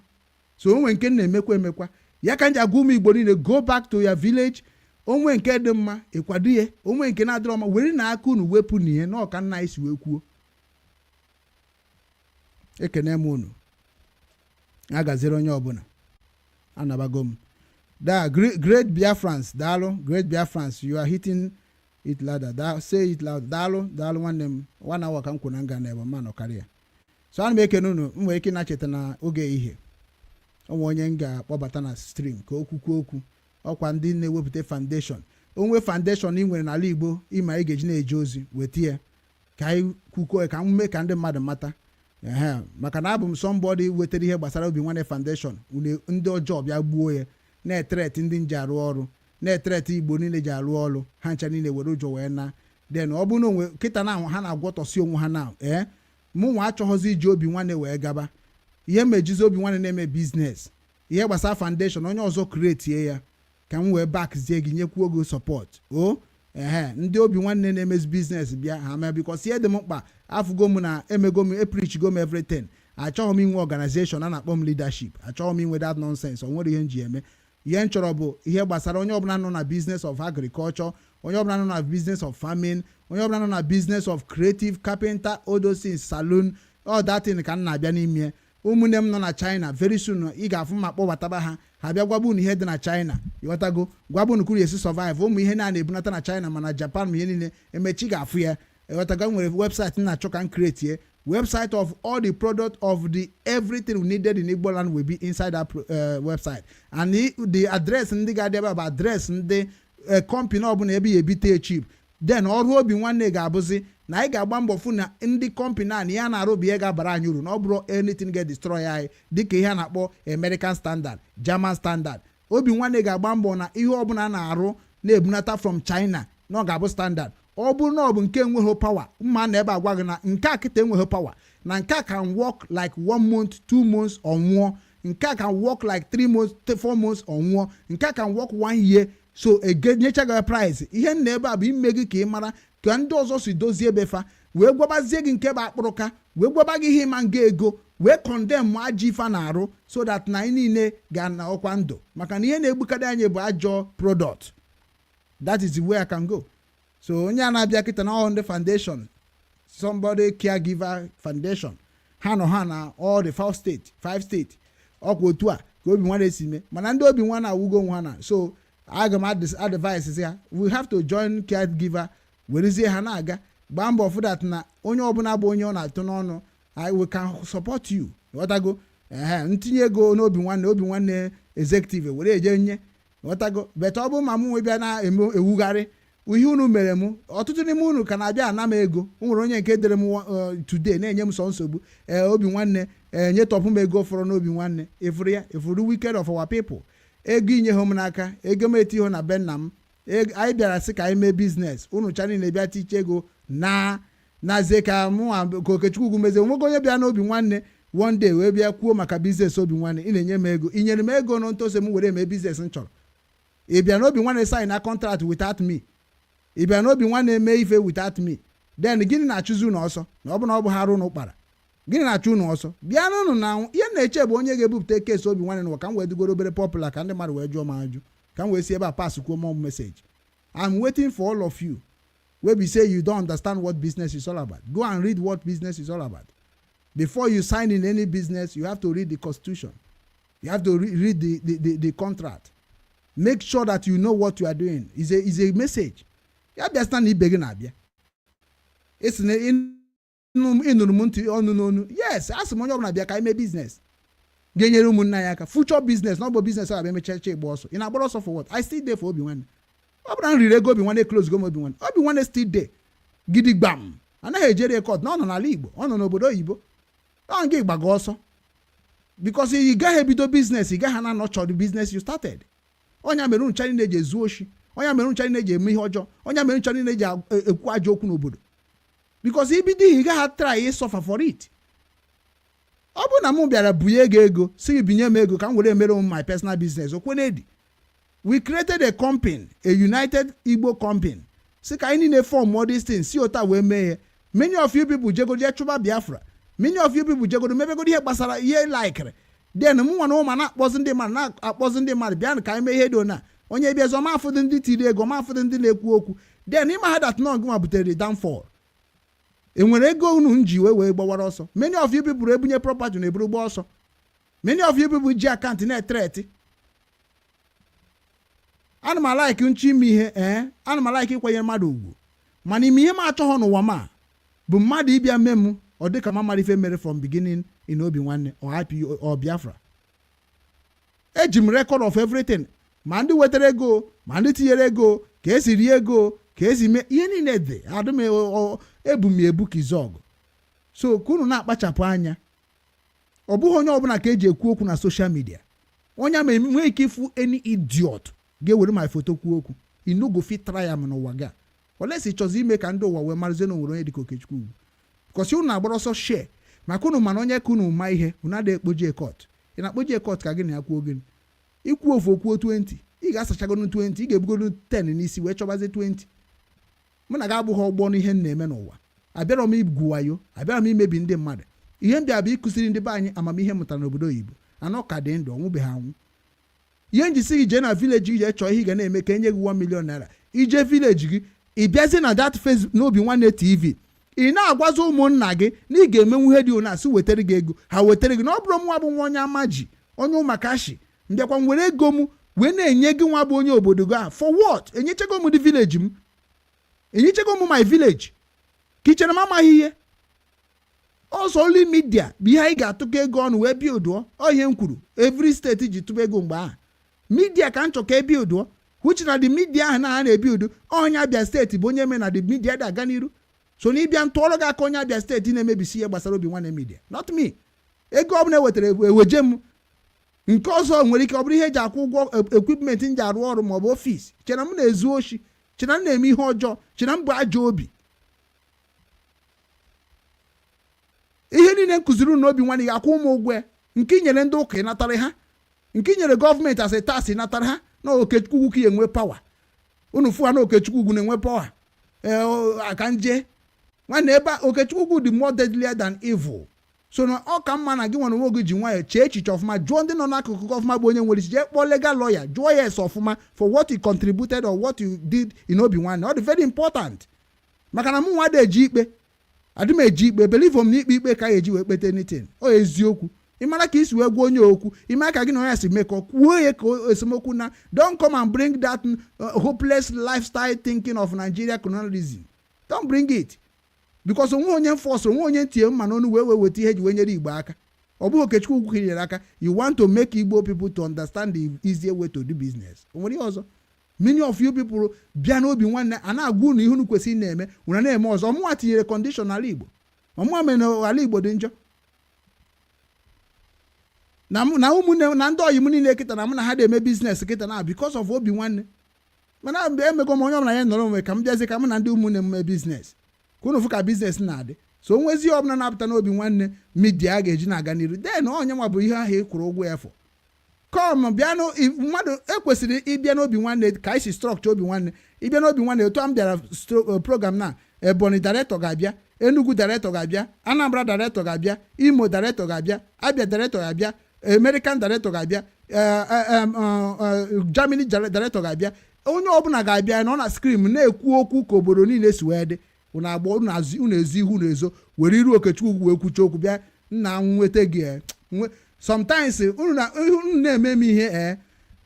S1: So onwe nke m na-emekwa emekwa ya ka m ji agwa ụmụ Igbo niile, go back to your village. Onwe nke dị mma, ịkwado ya. Onwe nke na-adịrọ mma, were na aka unu wepụ na ihe na ọka nna anyị si wee kwuo. Ekene m unu, agaziri onye ọbụla, anabago m da. Great, great Biafrans, daalụ. Great Biafrans, you are hitting it louder. Da, say it loud. Daalụ, daalụ nwanne m. One hour ka m kwuru na nga na ebe ma nọ karịa, so ana m ekene unu. M nwere ike ịnacheta na oge ihe onwe onye m ga-akpọbata na stream ka o kwukwu okwu. Ọkwa ndị na-ewepụta foundation, onwe foundation ị nwere n'ala Igbo ịma ị ga-eji na-eje ozi, weta ya ka anyị kwukwuo, ka m mee ka ndị mmadụ mata. Ehe, maka na abụ m somebody wetara ihe gbasara Obi Nwanne Foundation. Unu ndị ọjọọ bịa gbuo ya, na-ethreat ndị nji arụ ọrụ, na-ethreat Igbo niile ji arụ ọrụ ha ncha niile, were ụjọ wee na. Then ọ bụrụ na onwe kịta na ha na-agwọtọsi onwe ha na ee, mụ nwa achọghọzi iji Obi Nwanne wee gaba ihe mejizi Obi Nwanne na-eme business. Ihe gbasara foundation, onye ọzọ createie ya ka m wee backzie gị, nyekwuo gị support o. Ehe, ndị Obi Nwanne na-emezi business bịa ha mee, because ihe dị m mkpa, afụgo m na emego m, epreachgo m everything. Achọghị m inwe organization a na-akpọ m leadership. Achọghị m inwe that nonsense. O nwere ihe m ji eme. Ihe m chọrọ bụ ihe gbasara onye ọbụla nọ na business of agriculture, onye ọbụla nọ na business of farming, onye ọbụla nọ na business of creative carpenter, odosin saloon, all that thing ka m na-abịa n'ime. Ụmụnne m nọ na China, very soon ị ga-afụ ma kpọbataba ha, ha bịa gwaba unu ihe dị na China. Ịghọtago? Gwaba unu kwuru esi survive ụmụ ihe na na-ebunata na China, ma na Japan, ma ihe niile emechi ga-afụ ya. Ịghọtago? Nwere website m na-achọ ka m create, website of all the product of the everything we needed in Igbo land will be inside that website, and the address ndị ga-adị ebe a bụ address ndị company ọbụla ebe ya ebite cheap. Then ọrụ Obi Nwanne ga-abụzi na anyị ga-agba mbọ fụ na ndị company a na ihe a na-arụ bụ ihe ga-abara anyị uru, na ọ bụrụ anything ga-destroy anyị, dịka ihe a na-akpọ American standard, German standard. Obi Nwanne ga-agba mbọ na ihe ọbụla a na-arụ na-ebunata from China na ọ ga-abụ standard. Ọ bụrụ na ọ bụ nke enweghị power mma na ebe agwa gị na nke a kịta enweghị power, na nke a can work like one month, 2 months, ọ nwụọ. Nke a can work like 3 months, 4 months, ọ nwụọ. Nke a can work one year. So ege nyecha gị price. Ihe nna ebe a bụ ime gị ka ị mara ka ndị ọzọ si dozie ebe fa, wee gwabazie gị nke bụ akpụrụka, wee gwaba gị ihe ịma nga ego, wee condemn ajọ ife a na-arụ, so that na anyị niile ga na ọkwa ndụ, maka na ihe na-egbukarị anyị bụ ajọ product. That is the way I can go. So onye a na-abịa kịta na all ndị foundation, somebody caregiver foundation, ha nọ ha na all the five state, five state. Ọkwa otu a ka Obi Nwanne si mee, mana ndị Obi Nwanne awugo onwe ha na. So aga m advise ya, we have to join caregiver, werezie ha na-aga gbaa mbọ fụ that na onye ọbụla bụ onye ọ na-atụ n'ọnụ, we can support you. Ghọtago? Ehe, ntinye ego n'Obi Nwanne, Obi Nwanne executive were eje nye. Ghọtago? But ọ bụrụ ma mụ nwe bịa na-eme ewugharị ihe unu mere m, ọtụtụ n'ime unu ka na-abịa ana m ego. O nwere onye nke dere m today na-enye m sọ nsogbu. Ee, Obi Nwanne enyetọpụ m ego fọrọ n'Obi Nwanne. Ịfụrụ ya, ịfụrụ wicked of our people. Ego inye ha m n'aka, ego m etiho na be nna m. Anyị bịara sị ka anyị mee business, unu cha niile bịa tiche ego na Nazie ka mụ ka Okechukwu Ugwu mezie. Nwoke onye bịa n'Obi Nwanne one day wee bịa kwuo maka business Obi Nwanne, ị na-enye m ego, ị nyere m ego nọ ntose m were eme business m chọrọ. Ị bịa n'Obi Nwanne sign na contract without me. Ị bịa n'Obi Nwanne eme ife without me. Then gịnị na-achụzi unu ọsọ? Na ọ bụ na ọ bụ ha arụ unu kpara, gịnị na-achụ unu ọsọ? Bịa n'ụnụ na ihe m na-eche bụ onye ga-ebupụta case Obi Nwanne n'ụwa, ka m wee dugoro obere popular, ka ndị mmadụ wee jụọ m ajụ, ka m wee si ebe a pass kwuo more message. I'm waiting for all of you wey be say you don't understand what business is all about. Go and read what business is all about before you sign in any business. You have to read the constitution. You have to read the contract. Make sure that you know what you are doing. Is a message. Ya bịa sita na ibe gị na-abịa esi na ịnụrụ m ntị ọnụ n'onu. Yes, a sị m onye ọbụla bịa ka anyị mee business ga-enyere ụmụnne anyị aka, future business, na ọ bụ business a abịa emechacha ịgba ọsọ. Ị na-agbara ọsọ for what? I still dey for Obi Nwanne. Ọ bụrụ na m riri ego Obi Nwanne, close go m Obi Nwanne. Obi Nwanne still dey gidigbam. Anaghị ejere court na ọ nọ n'ala Igbo, ọ nọ n'obodo oyibo. Ọ gị gbaga ọsọ because ị gaghị ebido business, ị gaghị na nurture the business you started. Ọnya mere unu chani na-eji ezu oshi, ọnya mere unu chani na-eji eme ihe ọjọọ, ọnya mere unu chani na-eji ekwu ajọ okwu n'obodo, because ibido ihe, ị gaghị try suffer for it. Ọ bụrụ na m bịara bunye gị ego, si gị binye m ego ka m were emere m my personal business, okwenedi. We created a company, a united Igbo company, si ka anyị niile form all these things, si otu wee mee ihe. Many of you people jegodo jee chụba Biafra. Many of you people jegodo mebegoro ihe gbasara ihe likere. Then m nwa na ụma na-akpọzi ndị mmadụ, na-akpọzi ndị mmadụ, bịa ka anyị mee ihe dị ona. Onye bịa zọ, ma afụdị ndị tiri ego, ma afụdị ndị na-ekwu okwu. Then ịma ha that nọ gịnwa butere downfall. Enwere ego unu m ji wee gbawara ọsọ. Many of you people ebunye property na-eburu gba ọsọ. Many of you people ji account na-ethreat. Ana m alike nchọ ime ihe. Ee, ana m alike ịkwanyere mmadụ ugwu, mana ime ihe m achọghọ n'ụwa ma bụ mmadụ ịbịa mee m ọ dị ka ma mara ife mere from beginning in Obi Nwanne or IPO or Biafra. Eji m record of everything, ma ndị wetara ego, ma ndị tinyere ego, ka esi rie ego, ka esi mee ihe niile dị. Adị m ebu m ebu ka izọgụ. So ka unu na-akpachapụ anya. Ọ bụghị onye ọbụla ka eji ekwu okwu na social media. Onye ma nwee ike ịfụ any idiot ga-ewere my photo kwuo okwu, you no go fit try am n'ụwa ga, unless ị chọzi ime ka ndị ụwa wee marazie na onwere onye dịka Okechukwu Ugwu, because unu na-agbara ọsọ share maka unu. Mana onye ka unu ma ihe, unu adịghị ekpoje court. Ị na-akpoje court ka gị na ya kwuo gịnị? Ikwu ofu okwuo 20, ị ga-asachagonu 20, ị ga-ebugonu 10 n'isi wee chọbazie 20. Mụ na gị abụghị ọgbọ n'ihe m na-eme n'ụwa. Abịarọ m igwu wayo, abịarọ m imebi ndị mmadụ. Ihe m bịa bụ ịkụziri ndị be anyị amamihe mụtara n'obodo oyibo. Anọ ka dị ndụ, ọnwụbeghị anwụ. Ihe njisi gị jee na village gị, jee chọọ ihe ị ga na-eme ka enye gị 1 million naira. Ije village gị, ị bịazie na that Facebook n'Obi Nwanne TV, ị na-agwazi ụmụnna gị na ị ga-emenwu ihe dị one, asị wetara gị ego, ha wetara gị. Na ọ bụrụ nwa bụ nwa onye ama ji onye ụmakashi mbịakwa m were ego m wee na-enye gị, nwa bụ onye obodo gị a, for what? Enyechego m dị village m, enyechego m my village. Ka ị chere m amaghị ihe ọsọ? Only media bụ ihe anyị ga-atụkọ ego ọnụ wee builduo. Ọ ihe m kwuru, every state ji tụba ego mgbe ahụ, media ka m chọ ka e builduo, which na the media ahụ na ha na-ebuildu. Onye Abịa Steeti bụ onye me na the media dị aga n'iru. So na ịbịa ntụọrọ gị aka, onye Abịa Steeti na-emebisi ihe gbasara Obi Nwanne media, not me. Ego ọbụla ewetara eweje m nke ọzọ nwere ike ọ bụrụ ihe eji akwụ ụgwọ equipment m ji arụ ọrụ maọbụ office. Chena m na-ezu oshi, chena m na-eme ihe ọjọọ, chena m bụ ajọ obi. Ihe niile m kụziri unu n'Obi Nwanne gị akwụ ụmụ ụgwọ ya. Nke i nyere ndị ụka, ịnatara ha. Nke i nyere gọọmenti as a tax, ịnatara ha. Na Okechukwu Ugwu ka ya enwe power. Unu fụ ha na Okechukwu Ugwu na-enwe power. Ee, aka nje nwanne ebe a, Okechukwu Ugwu dị more deadlier than evil. So na ọ ka mma na gị nwere onwe gị ji nwayọọ chee echiche ọfụma, jụọ ndị nọ n'akụkụ gị ọfụma, bụ onye nwere isi jee kpọọ legal lawyer, jụọ ya ese ọfụma for what you contributed or what you did in Obi Nwanne. Ọ dị very important, maka na mụ nwa dị eji ikpe, adị m eji ikpe. Believe m na ikpe ikpe ka ya eji wee kpete anything. Ọ eziokwu, ị mara ka isi wee gwa onye okwu, ị mara ka gị na onye si mekọ, kwuo ya ka esemokwu na. Don't come and bring that hopeless lifestyle thinking of Nigeria colonialism. Don't bring it, because onwe onye force, onwe onye ntinye mma n'ọnụ wee weta ihe ji wee nyere Igbo aka. Ọ bụghị Okechukwu Ugwu ka nyere aka. You want to make Igbo people to understand the easier way to do business. O nwere ihe ọzọ? Many of you people bịa n'Obi Nwanne, a na-agwa unu ihe unu kwesịrị na-eme, unu na-eme ọzọ. Ọmụnwa tinyere condition n'ala Igbo. Ọmụnwa mere na ala Igbo dị njọ na mụ na ụmụnne na ndị ọyị m niile kịta na mụ na ha na-eme business kịta na because of Obi Nwanne. Mana mgbe emego m onye ọbụla ya nọrọ onwe, ka m bịazie ka mụ na ndị ụmụnne m mee business. Ka unu fụ ka business na-adị. So onwezi ọbụla na-apụta n'Obi Nwanne Media a ga-eji na-aga n'iru, then onye nwa bụ ihe ahụ ị kwụrụ ụgwọ ya fọ. Come bịanụ, mmadụ ekwesịrị ịbịa n'Obi Nwanne ka anyị si structure Obi Nwanne. Ịbịa n'Obi Nwanne otu a m bịara program na Ebonyi director ga-abịa, Enugu director ga-abịa, Anambra director ga-abịa, Imo director ga-abịa, Abia director ga-abịa, American director ga-abịa, Germany director ga-abịa. Onye ọbụla ga-abịa nọ na screen na-ekwu okwu ka obodo niile si wee dị. Unu agba unu ezo ihu, unu ezo were iru Okechukwu wee kwuche okwu. Bịa nna, nweta gị sometimes unu na unu na-eme m ihe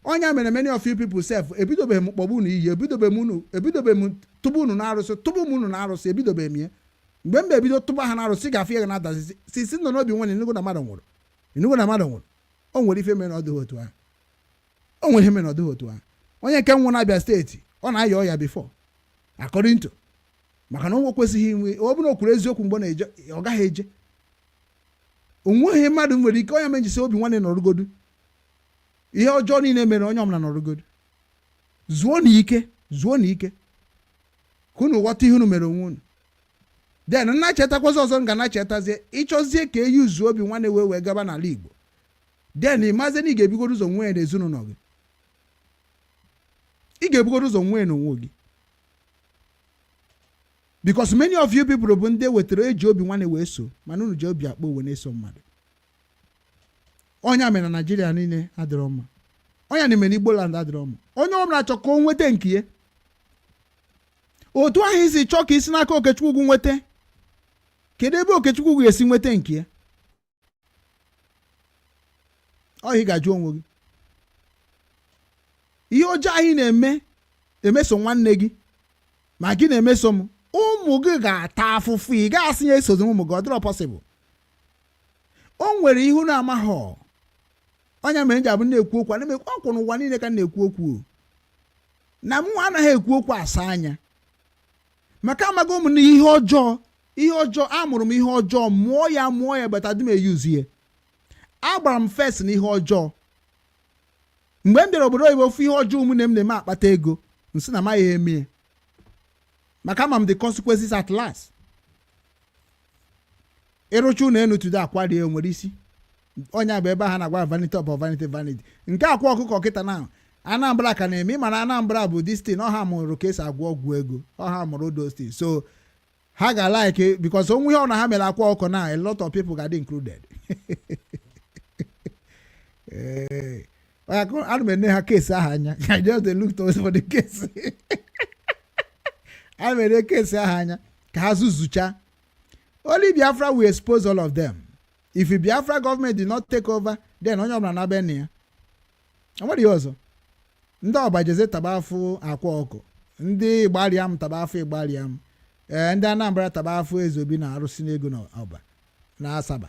S1: ọnya mere. Many of you people sef, ebidobeghị m kpọgbu unu iyi, ebidobeghị m unu, ebidobeghị m tụba unu na-arụsị, tụbụ m unu na-arụsị, ebidobeghị m ya. Mgbe m ebido tụba ha na-arụsị, ga-afụ ya na-adazi si nọ n'Obi Nwanne. Enugu na mmadụ nwụrụ, Enugu na mmadụ nwụrụ. O nwere ife mere na ọ dịghị otu ahụ. O nwere ihe mere na ọ dịghị otu ahụ. Onye nke nwụrụ na-abịa steeti, ọ na-aya ọya before, according to, maka na o kwesịghị inwe. Ọ bụrụ na o kwuru eziokwu mgbe ọ na-eje, ọ gaghị eje. Onweghị mmadụ nwere ike onye mejisi Obi Nwanne nọrụgodu. Ihe ọjọọ niile mere, onye ọbụla nọrụgodu. Zuo na ike, zuo na ike, ka unu ghọta ihe unu mere onwe unu. Then nna chetakwazi ọzọ, m ga na chetazie ịchọzie ka e yuzuo Obi Nwanne wee gaba n'ala Igbo. Then ịmazie na ị ga-ebigoro ụzọ nwe ya n'ezinụlọ gị. Ị ga-ebugoro ụzọ nwee n'onwe gị, because many of you people bụ ndị wetara eji Obi Nwanne wee so, mana unu ji obi akpọ wee na-eso mmadụ. Onye mere na Naijiria niile adịrọ mma, onye na-eme na Igbo land adịrọ mma. Onye ọbụla chọ ka o nweta nke ya. Otu ahụ isi chọọ ka isi n'aka Okechukwu ugwu nweta, kedu ebe Okechukwu ga-esi nweta nke ya? Ọ ị ga-ajụ onwe gị. Ihe ọjọọ anyị na-eme emeso nwanne gị, ma gị na-emeso m, ụmụ gị ga-ata afụfụ. Ị ga-asị ya esozi ụmụ gị, ọ dịrọ possible. O nwere ihu na-amaghọ onye mere m ji abụ na-ekwu okwu. Ana m ekwu ọkwụ n'ụwa niile ka m na-ekwu okwu o. Na mụ anaghị ekwu okwu asa anya, maka amago m na ihe ọjọọ, ihe ọjọọ amụrụ m, ihe ọjọọ mụọ ya, mụọ ya, but adị m eyuzu ya. Agbara m first na ihe ọjọọ mgbe m bịara obodo oyibo. Fụ ihe ọjọọ ụmụnne m na-eme akpata ego, nsị na amaghị eme ya, maka ama m the consequences at last. Ịrụcha ụlọ enu tudo akwarie nwere isi. Onye bụ ebe ha na-agwa vanity of vanity, vanity. Nke akwa ọkụkọ kịta na Anambra ka na-eme. Ịma na Anambra bụ destin ọha mụrụ ka esi agwọ ọgwụ ego, ọha mụrụ those. So ha ga-like because onwe ihe ọ na ha mere akwa ọkụkọ na a lot of people ga-adị included. Ee, ana m ene ha case ahụ anya. I just dey look towards for the case. Ana m ene case ahụ anya ka ha zuzucha. Only Biafra will expose all of them. If the Biafra government did not take over, then onye ọbụla na-abịa na ya o nwere ihe ọzọ. Ndị ọbajeze taba afụ akwa ọkụ, ndị Ịgbariam taba afụ Ịgbariam, ee, ndị Anambra taba afụ Ezeobi na arụsị n'ego na ọba na Asaba.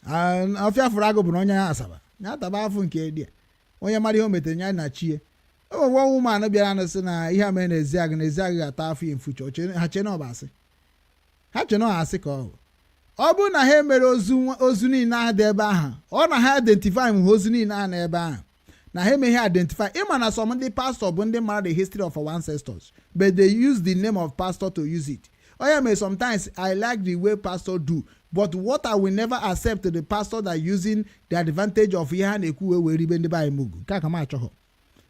S1: Ọfịa fụrụ agụ bụ na onye Asaba ya taba afụ nke dị onye mara ihe o metere ya na chie. O nwe woman bịara na sị na ihe a mere na Eziagụ, na Eziagụ ga-ata afọ in future. Ha chee na ọ bụ asị, ha chee na ọ asị ka ọ bụ. Ọ bụrụ na ha emere ozu, ozu niile ahụ dị ebe ahụ, ọ na ha identify ha ozu niile ahụ n'ebe ahụ na ha emeghị identify. Ịma na some ndị pastor bụ ndị mara the history of our ancestors, but they use the name of pastor to use it. Oya may sometimes I like the way pastor do, but what I will never accept, the pastor that using the advantage of ihe ha na-ekwu wee ribe ndị be anyị mugu. Nke a ka m achọghọ.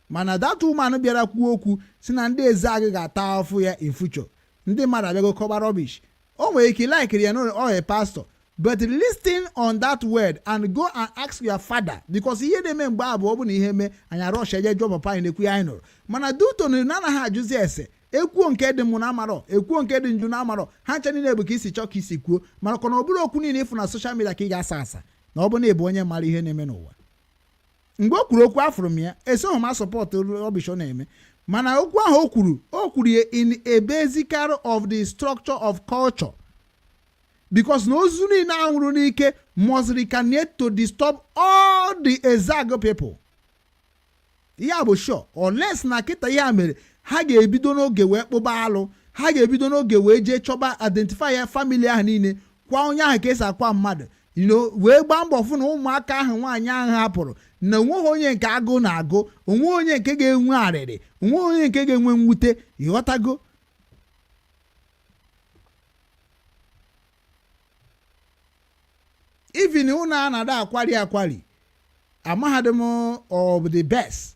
S1: Mana that woman bịara kwuo okwu si na ndị Ezeagụ ga-ata afụ ya in future, ndị mmadụ abịago kọba rubbish. O nwere ike like ya na ọ a pastor, but listen on that word and go and ask your father, because ihe na-eme mgbe a bụ ọ bụ na ihe mee anyị arọsha eje jụọ papa anyị na-ekwu ya anyị nụrụ. Mana duto na anaghị ajụzi ese. Ekwuo nke dị mụ na amarọ, ekwuo nke dị njụ na amarọ. Ha ncha niile bụ ka isi chọọ ka isi kwuo. Mana ka na ọ bụrụ okwu niile ịfụ na social media ka ị ga-asa asa na ọ bụ na ịbụ onye mara ihe na-eme n'ụwa. Mgbe o kwuru okwu, afụrụ m ya, esoghị m a-support rubbish ọ na-eme, mana okwu ahụ o kwuru, o kwuru ya in a basic of the structure of culture, because na ozu niile ahụ nwụrụ n'ike must reincarnate to disturb all the Ezeagu people. Ya bụ sure, unless na kịta ihe a mere, ha ga-ebido n'oge wee kpụba alụ, ha ga-ebido n'oge wee jee chọba, identify ya family ahụ niile, kwa onye ahụ ka esi akwa mmadụ, wee gbaa mbọ fụ na ụmụaka ahụ nwaanyị ahụ hapụrụ na onweghị onye nke agụ na-agụ, onwe onye nke ga-enwe arịrị, onwe onye nke ga-enwe mwute. Ịghọtago? Even ụlọ a na-ada akwari akwari, amaghadị m ọ bụ the best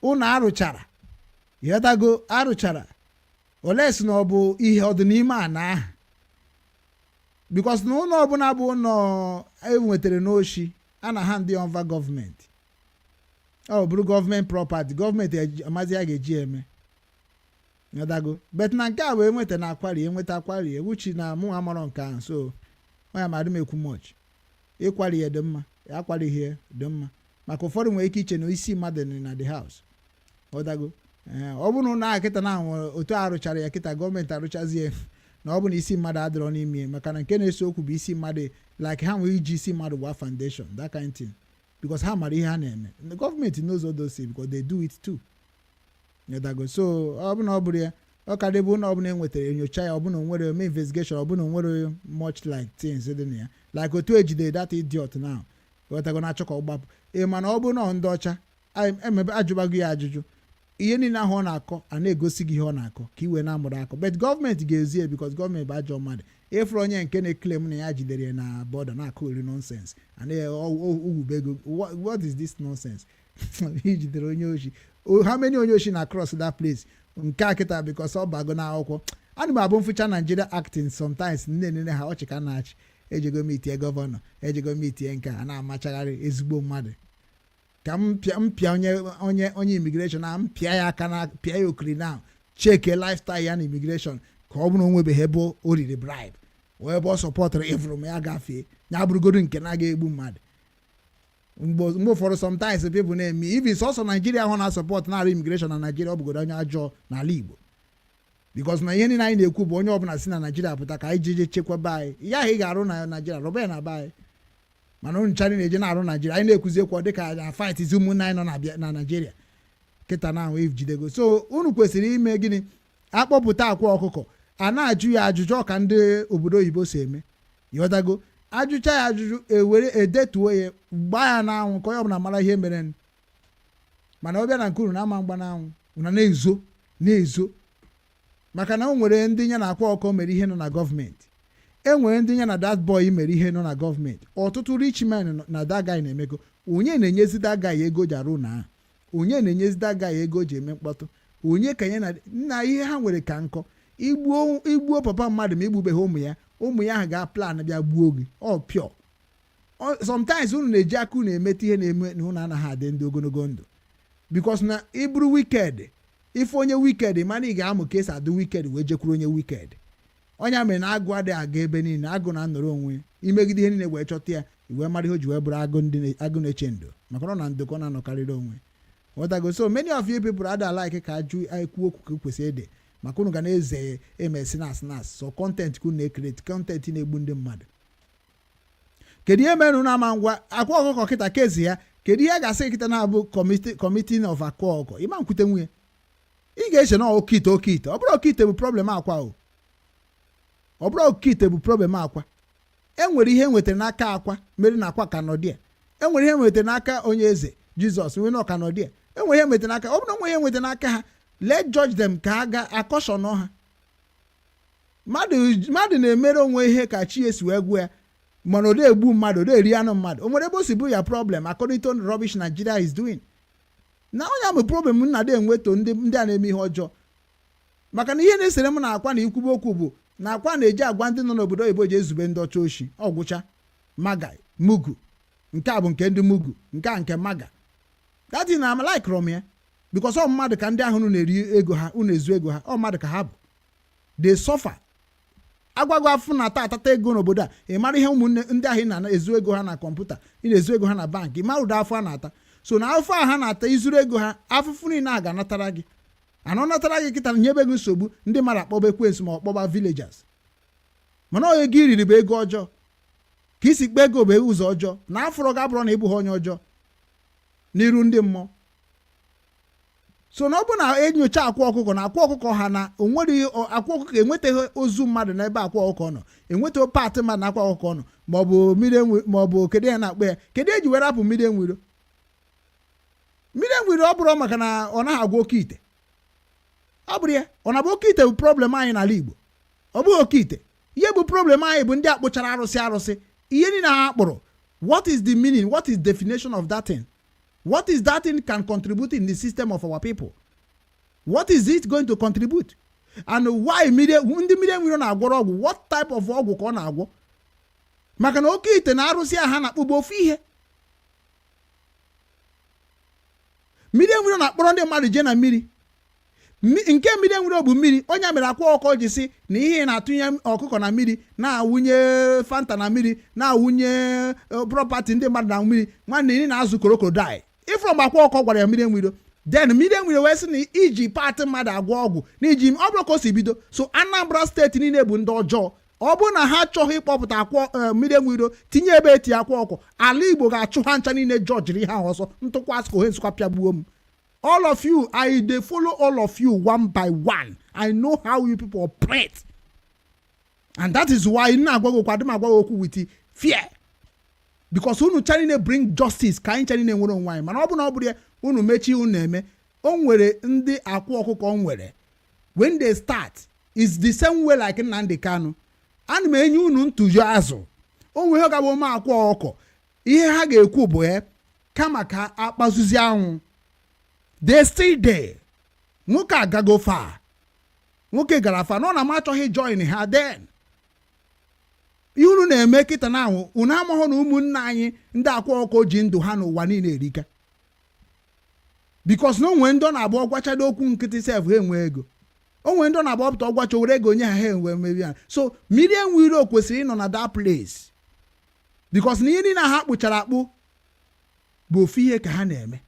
S1: ụlọ arụchara, ịghọtago, arụchara oles na ọ bụ ihe ọdịnime ana ahụ, because na ụlọ ọbụla bụ ụlọ enwetara n'oshi, a na ha ndị over gọọmenti, ọ bụrụ gọọmenti property, gọọmenti amazi ya ga-eji eme, ịghọtago? But na nke a bụ enweta na akwari, enweta akwari ewuchi na mụ amarọ nke ahụ. So onye ma adị m ekwu much. Ịkwari ya dị mma, akwarighị ya dị mma, maka ụfọdụ nwere ike iche na isi mmadụ dị na the house, ghọtago? Ee, ọ bụrụ na kịta na nwere otu arụchara ya kịta, gọọmenti arụchazie na ọ bụ na isi mmadụ adịrọ n'ime ya, maka na nke na-ese okwu bụ isi mmadụ, like ha nwere iji isi mmadụ gba foundation, that kind thing, because ha mara ihe ha na-eme. The gọọmenti knows all those things because they do it too, ghọtago? So ọ bụ na ọ bụrụ ya, ọ ka dịbụ na ọ bụla enwetara enyocha ya, ọ bụ na o nwere eme investigation, ọ bụ na o nwere much like things dị na ya, like otu ejide that idiot now, ghọtago, na-achọ ka ọ gbapụ. Ị mana ọ bụ na ndị ọcha emebe ajụbago ya ajụjụ, ihe niile ahụ ọ na-akọ a na-egosi gị ihe ọ na-akọ ka i wee na-amụrụ akọ. But gọọmenti ga-ezi ya because gọọmenti bụ ajọ mmadụ. Ịfụrụ onye nke na-eclaim na ya jidere ya na border na-akụ eri nonsense, owubego. What is this nonsense? Ijidere onye oshi? How many onye oshi na cross that place? Nke a kịta, because ọ bago n'akwụkwọ, ana m abụ mfụcha Nigeria acting sometimes, nne nene ha ọchị ka na-achị. Ejego m itie governor, ejego m itie nke a na-amachagharị ezigbo mmadụ ka m pịa onye immigration na m pịa ya aka na pịa ya okiri na cheke lifestyle ya na immigration, ka ọ bụrụ na o nwebeghị ebe o riri bribe o, ebe ọ supportụrụ ịfụrụ m ya gafee ya, bụrụgodu nke na-aga egbu mmadụ. Mgbe ụfọdụ, sometimes people na-eme even sọsọ Naijiria ahụ na-asupport na-arụ immigration na Naijiria, ọ bụgodo onye ajọọ n'ala Igbo, because na ihe niile anyị na-ekwu bụ onye ọbụla si na Naijiria pụta ka anyị jeje chekwaba anyị. Ihe ahụ ị ga-arụ na Naijiria, rụba ya na be anyị. Mana unu ncha na-eje na-arụ Naijiria, anyị na-ekwuzi ekwu dịka na fight ụmụnne anyị nọ na Naijiria kịta na ahụ ejidego. So unu kwesịrị ime gịnị? Akpọpụta Akwa Ọkụkọ, a na-ajụ ya ajụjụ, ọka ndị obodo oyibo si eme, ịghọtago? Ajụcha ya ajụjụ, ewere edetuo ya, gbaa ya n'anwụ ka onye ọbụla mara ihe mere. Mana ọ bịa na nke unu na-ama mgba n'anwụ, unu na-ezo na-ezo, maka na o nwere ndị ya na Akwa Ọkọ mere ihe nọ na gọọmenti, e nwere ndị ya na that boy mere ihe nọ na gọọmenti, ọtụtụ rich men na that guy na-emego. Onye na-enyezi that guy ego ji arụ na ahụ? Onye na-enyezi that guy ego ji eme mkpọtụ? Onye ka ya na nna ihe ha nwere ka nkọ? Igbuo igbuo papa mmadụ ma igbubeghị ụmụ ya, ụmụ ya ahụ ga plan bịa gbuo gị. Ọ pure. Sometimes unu na-eji aka unu emeta ihe na-eme na unu anaghị adị ndị ogologo ndụ, because na ịbụrụ wicked, ife onye wicked mana ị ga-amụ ka esi adị wicked wee jekwuru onye wicked. Onye mere na agụ adịghị aga ebe niile, agụ na-anọrọ onwe imegide ihe niile wee chọta ya, wee mara ihe o ji wee bụrụ agụ ndị agụ na-eche ndo, maka na ọ na ndokọ na-anọkarịrị onwe, ghọtago? So many of you people ada like ka ajụ ekwu okwu ka kwesịrị ịdị, maka unu ga na-eze eme sinas nas so content ka unu na-ecreate content na-egbu ndị mmadụ. Kedu ihe mere unu ama ngwa Akwa Ọkụkọ kịta kezi ya? Kedu ihe a ga-asị kịta na-abụ committee of Akwa Ọkụkọ? Ịma nkwute nwunye ị ga-eche na oke ite, oke ite. Ọ bụrụ oke ite bụ problem Akwa o, ọ bụrụ oke ite bụ problem Akwa. E nwere ihe enwetara n'aka Akwa mere na Akwa ka nọdị ya. E nwere ihe enwetara n'aka onye eze Jizọs nwere na ọka nọdị ya. E nwere ihe enwetara n'aka. Ọ bụrụ na nwere ihe enwetara n'aka ha, let judge them ka ha ga akọshọn ha. Mmadụ na-emere onwe ihe ka chi esi wee gwụ ya, mana ọ egbu mmadụ, ọ eri anụ mmadụ. O nwere ebe o si bụ ya problem according to rubbish Nigeria is doing na onye amụ problem nna dị enweto ndị a na-eme ihe ọjọọ, maka na ihe na-esere m na Akwa na ikwube okwu bụ na Akwa na-eji agwa ndị nọ n'obodo oyibo ji ezube ndị ọcha oshi ọgwụcha maga mugu. Nke a bụ nke ndị mugu, nke a nke maga that na am like rom ya, because ọ mmadụ ka ndị ahụ unu na-eri ego ha, unu ezu ego ha. Ọ mmadụ ka ha bụ, they suffer. Agwago afụ na ata atata ego n'obodo a. Ị mara ihe ụmụnne ndị ahụ ị na-ezu ego ha na kọmputa, ị na-ezu ego ha na bank, ị mara ụdị afọ a na-ata. So na afọ a ha na-ata, izuru ego ha, afụfụ niile a ga-anatara gị anọ natara gị kịta, nyebe gị nsogbu. Ndị mmadụ akpọba ekwensu ma ọ kpọba villagers, mana ọ ego iriri bụ ego ọjọọ ka isi kpee ego bụ ụzọ ọjọọ na afọrọ gị abụrụ na ịbụghị onye ọjọọ n'iru ndị mmụọ. So na ọ bụ na enyocha Akwa Ọkụkọ na Akwa Ọkụkọ ha na onwere Akwa Ọkụkọ enwetaghị ozu mmadụ n'ebe Akwa Ọkụkọ nọ, enwetaghị part mmadụ na Akwa Ọkụkọ nọ, maọbụ mmiri enwe, maọbụ kedu ya na-akpọ ya, kedu eji were apụ mmiri enwiro? Mmiri enwiro ọ bụrụ maka na ọ naghị agwa oke ite, ọ bụrụ ya ọ na-abụ oke ite bụ problem anyị n'ala Igbo. Ọ bụghị oke ite. Ihe bụ problem anyị bụ ndị akpụchara arụsị, arụsị ihe niile ha kpụrụ. What is the meaning? What is definition of that thing? What is that thing can contribute in the system of our people? What is it going to contribute? And why mmiri, ndị mmiri enwiro na-agwọrọ ọgwụ? What type of ọgwụ ka ọ na-agwọ? Maka na oke ite na arụsị a ha na-akpụgbu ofu ihe. Mmiri enwiro na-akpọrọ ndị mmadụ jee na mmiri. Nke mmiri enwiro bụ mmiri. Onye mere Akwa Ọkụkọ ji si na ihe ị na-atụnye ọkụkọ na mmiri, na-awụnye Fanta na mmiri, na-awụnye property ndị mmadụ na mmiri, nwanne, ị na-azụ crocodile. Ifụrụ mgbe Akwa Ọkụkọ gwara ya mmiri enwiro, then mmiri enwiro wee sị na iji part mmadụ agwọ ọgwụ na iji ọ bụrụ ka o si bido. So Anambra Steeti niile bụ ndị ọjọọ. Ọ bụrụ na ha achọghị ịkpọpụta akwa mmiri enwiro tinye ebe eti Akwa Ọkụ, ala Igbo ga-achụ ha ncha niile. Jọjiri ha ọsọ ntụkwasị ka ohe nsụkwa pịagbuo m. All of you, I dey follow all of you one by one. I know how you people operate, and that is why m na-agwa gị okwu. Adị m agwa gị okwu with fear, because unu cha niile bring justice ka anyị cha niile nwere onwe anyị. Mana ọ bụ na ọ bụrụ ya, unu mechie, unu na-eme. O nwere ndị Akwa Ọkụkọ nwere. When they start is the same way like Nnamdi Kanu. Ana m enye unu ntụju azụ. O nwere ihe ga-abụ ome Akwa Ọkụkọ, ihe ha ga-ekwu bụ ya kama ka akpazuzi anwụ. They still there. Nwoke agago far, nwoke gara far nọ na m achọghị join ha. Then ihe unu na-eme kịta na ahụ, unu amaghị na ụmụnne anyị ndị Akwa Ọkụkọ ji ndụ ha n'ụwa niile erika, because na o nwere ndị ọ na-abụ ọgwachado okwu nkịtị sef, ha enwe ego. O nwere ndị ọ na-abụ ọpụta ọgwacha were ego nye ha, ha enwe mmeri ha. So mmiri enwe iro kwesịrị ịnọ na that place, because na ihe niile ha kpụchara akpụ bụ ofu ihe ka ha na-eme.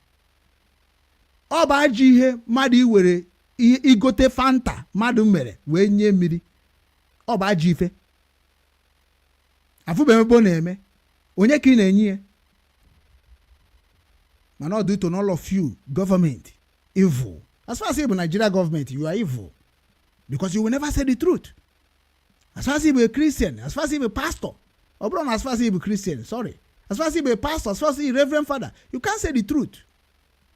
S1: Ọ bụ ajọ ihe mmadụ iwere igote Fanta mmadụ mere wee nye mmiri. Ọ bụ ajọ ife. Afụbeghị ebe ọ na-eme. Onye ka ị na-enye ya? Mana ọ dị to all of you, government evil. As far as ị bụ Nigeria government, you are evil, because you will never say the truth. As far as ị bụ a Christian, as far as ị bụ pastor, ọ bụrụ na as far as ị bụ Christian, sorry, as far as ị bụ a pastor, as far as ị reverend father, you can't say the truth.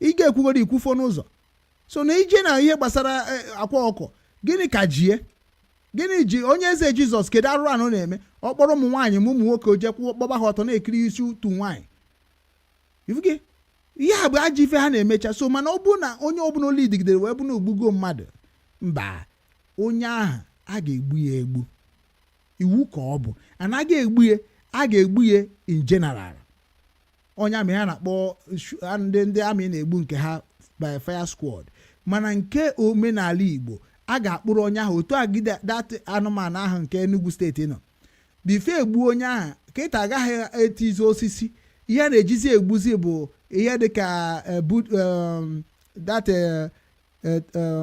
S1: Ị ga-ekwugoro ikwufo n'ụzọ. So na ije na ihe gbasara Akwa Ọkọ, gịnị ka jie? Gịnị ji onye eze Jizọs? Kedu arụrụ anụ na-eme? Ọ kpọrọ ụmụ nwaanyị ma ụmụ nwoke oje kpọba ha ọtọ na-ekiri isi utu nwaanyị. Ifuge ihe a bụ ajọ ife ha na-emecha. So mana ọ bụrụ na onye ọbụla olu digidere wee bụ na ogbugo mmadụ, mba, onye ahụ a ga-egbu ya egbu. Iwu ka ọ bụ. Anaghị egbu ya, a ga-egbu ya in general. Onye amị ha na-akpọ ndị amị na-egbu nke ha by fire squad, mana nke omenala Igbo, a ga-akpụrụ onye ahụ otu agide dat anụmanụ ahụ nke Enugu Steeti nọ bife egbu onye ahụ. Kịta agaghị etizi osisi. Ihe a na-ejizi egbuzi bụ ihe dịka that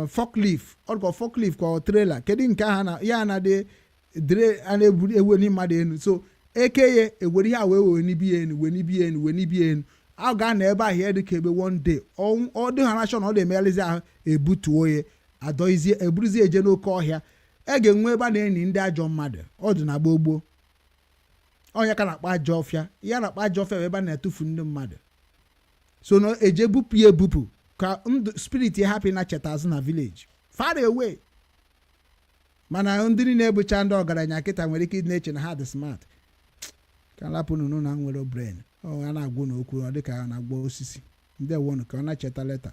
S1: forklift, ọ dịka forklift ka ọ trailer. Kedu nke ahụ na ya na-adị dre a na-ebu ewu mmadụ enu? So eke ya ewere ihe a wee wee n'ibi ya enu, wee n'ibi ya enu, wee n'ibi ya enu. A ga-anọ ebe ahụ ihe dịka ebe one day. Ọ dị ha nashọn, ọ na-emegharịzi ahụ, ebutuo ya, adọizie, eburuzie eje n'oke ọhịa. E ga-enwe ebe a na-eni ndị ajọ mmadụ. Ọ dị na gboo gboo. Ọnya ka na-akpọ ajọ ọfịa. Ihe a na-akpọ ajọ ọfịa bụ ebe a na-etufu ndị mmadụ. So na eje bupụ ya ebupụ ka ndụ spirit ya hapụ na cheta azụ na village far away. Mana ndị niile bụcha ndị ọgaranya kịta nwere ike ịdị na-eche na ha dị smart. Ka lapụ nunu na nwere brain ọ a na-agwụ n'okwu, ọ dịka a na-agba osisi. Ndị wonu ka ọ na-echeta leta.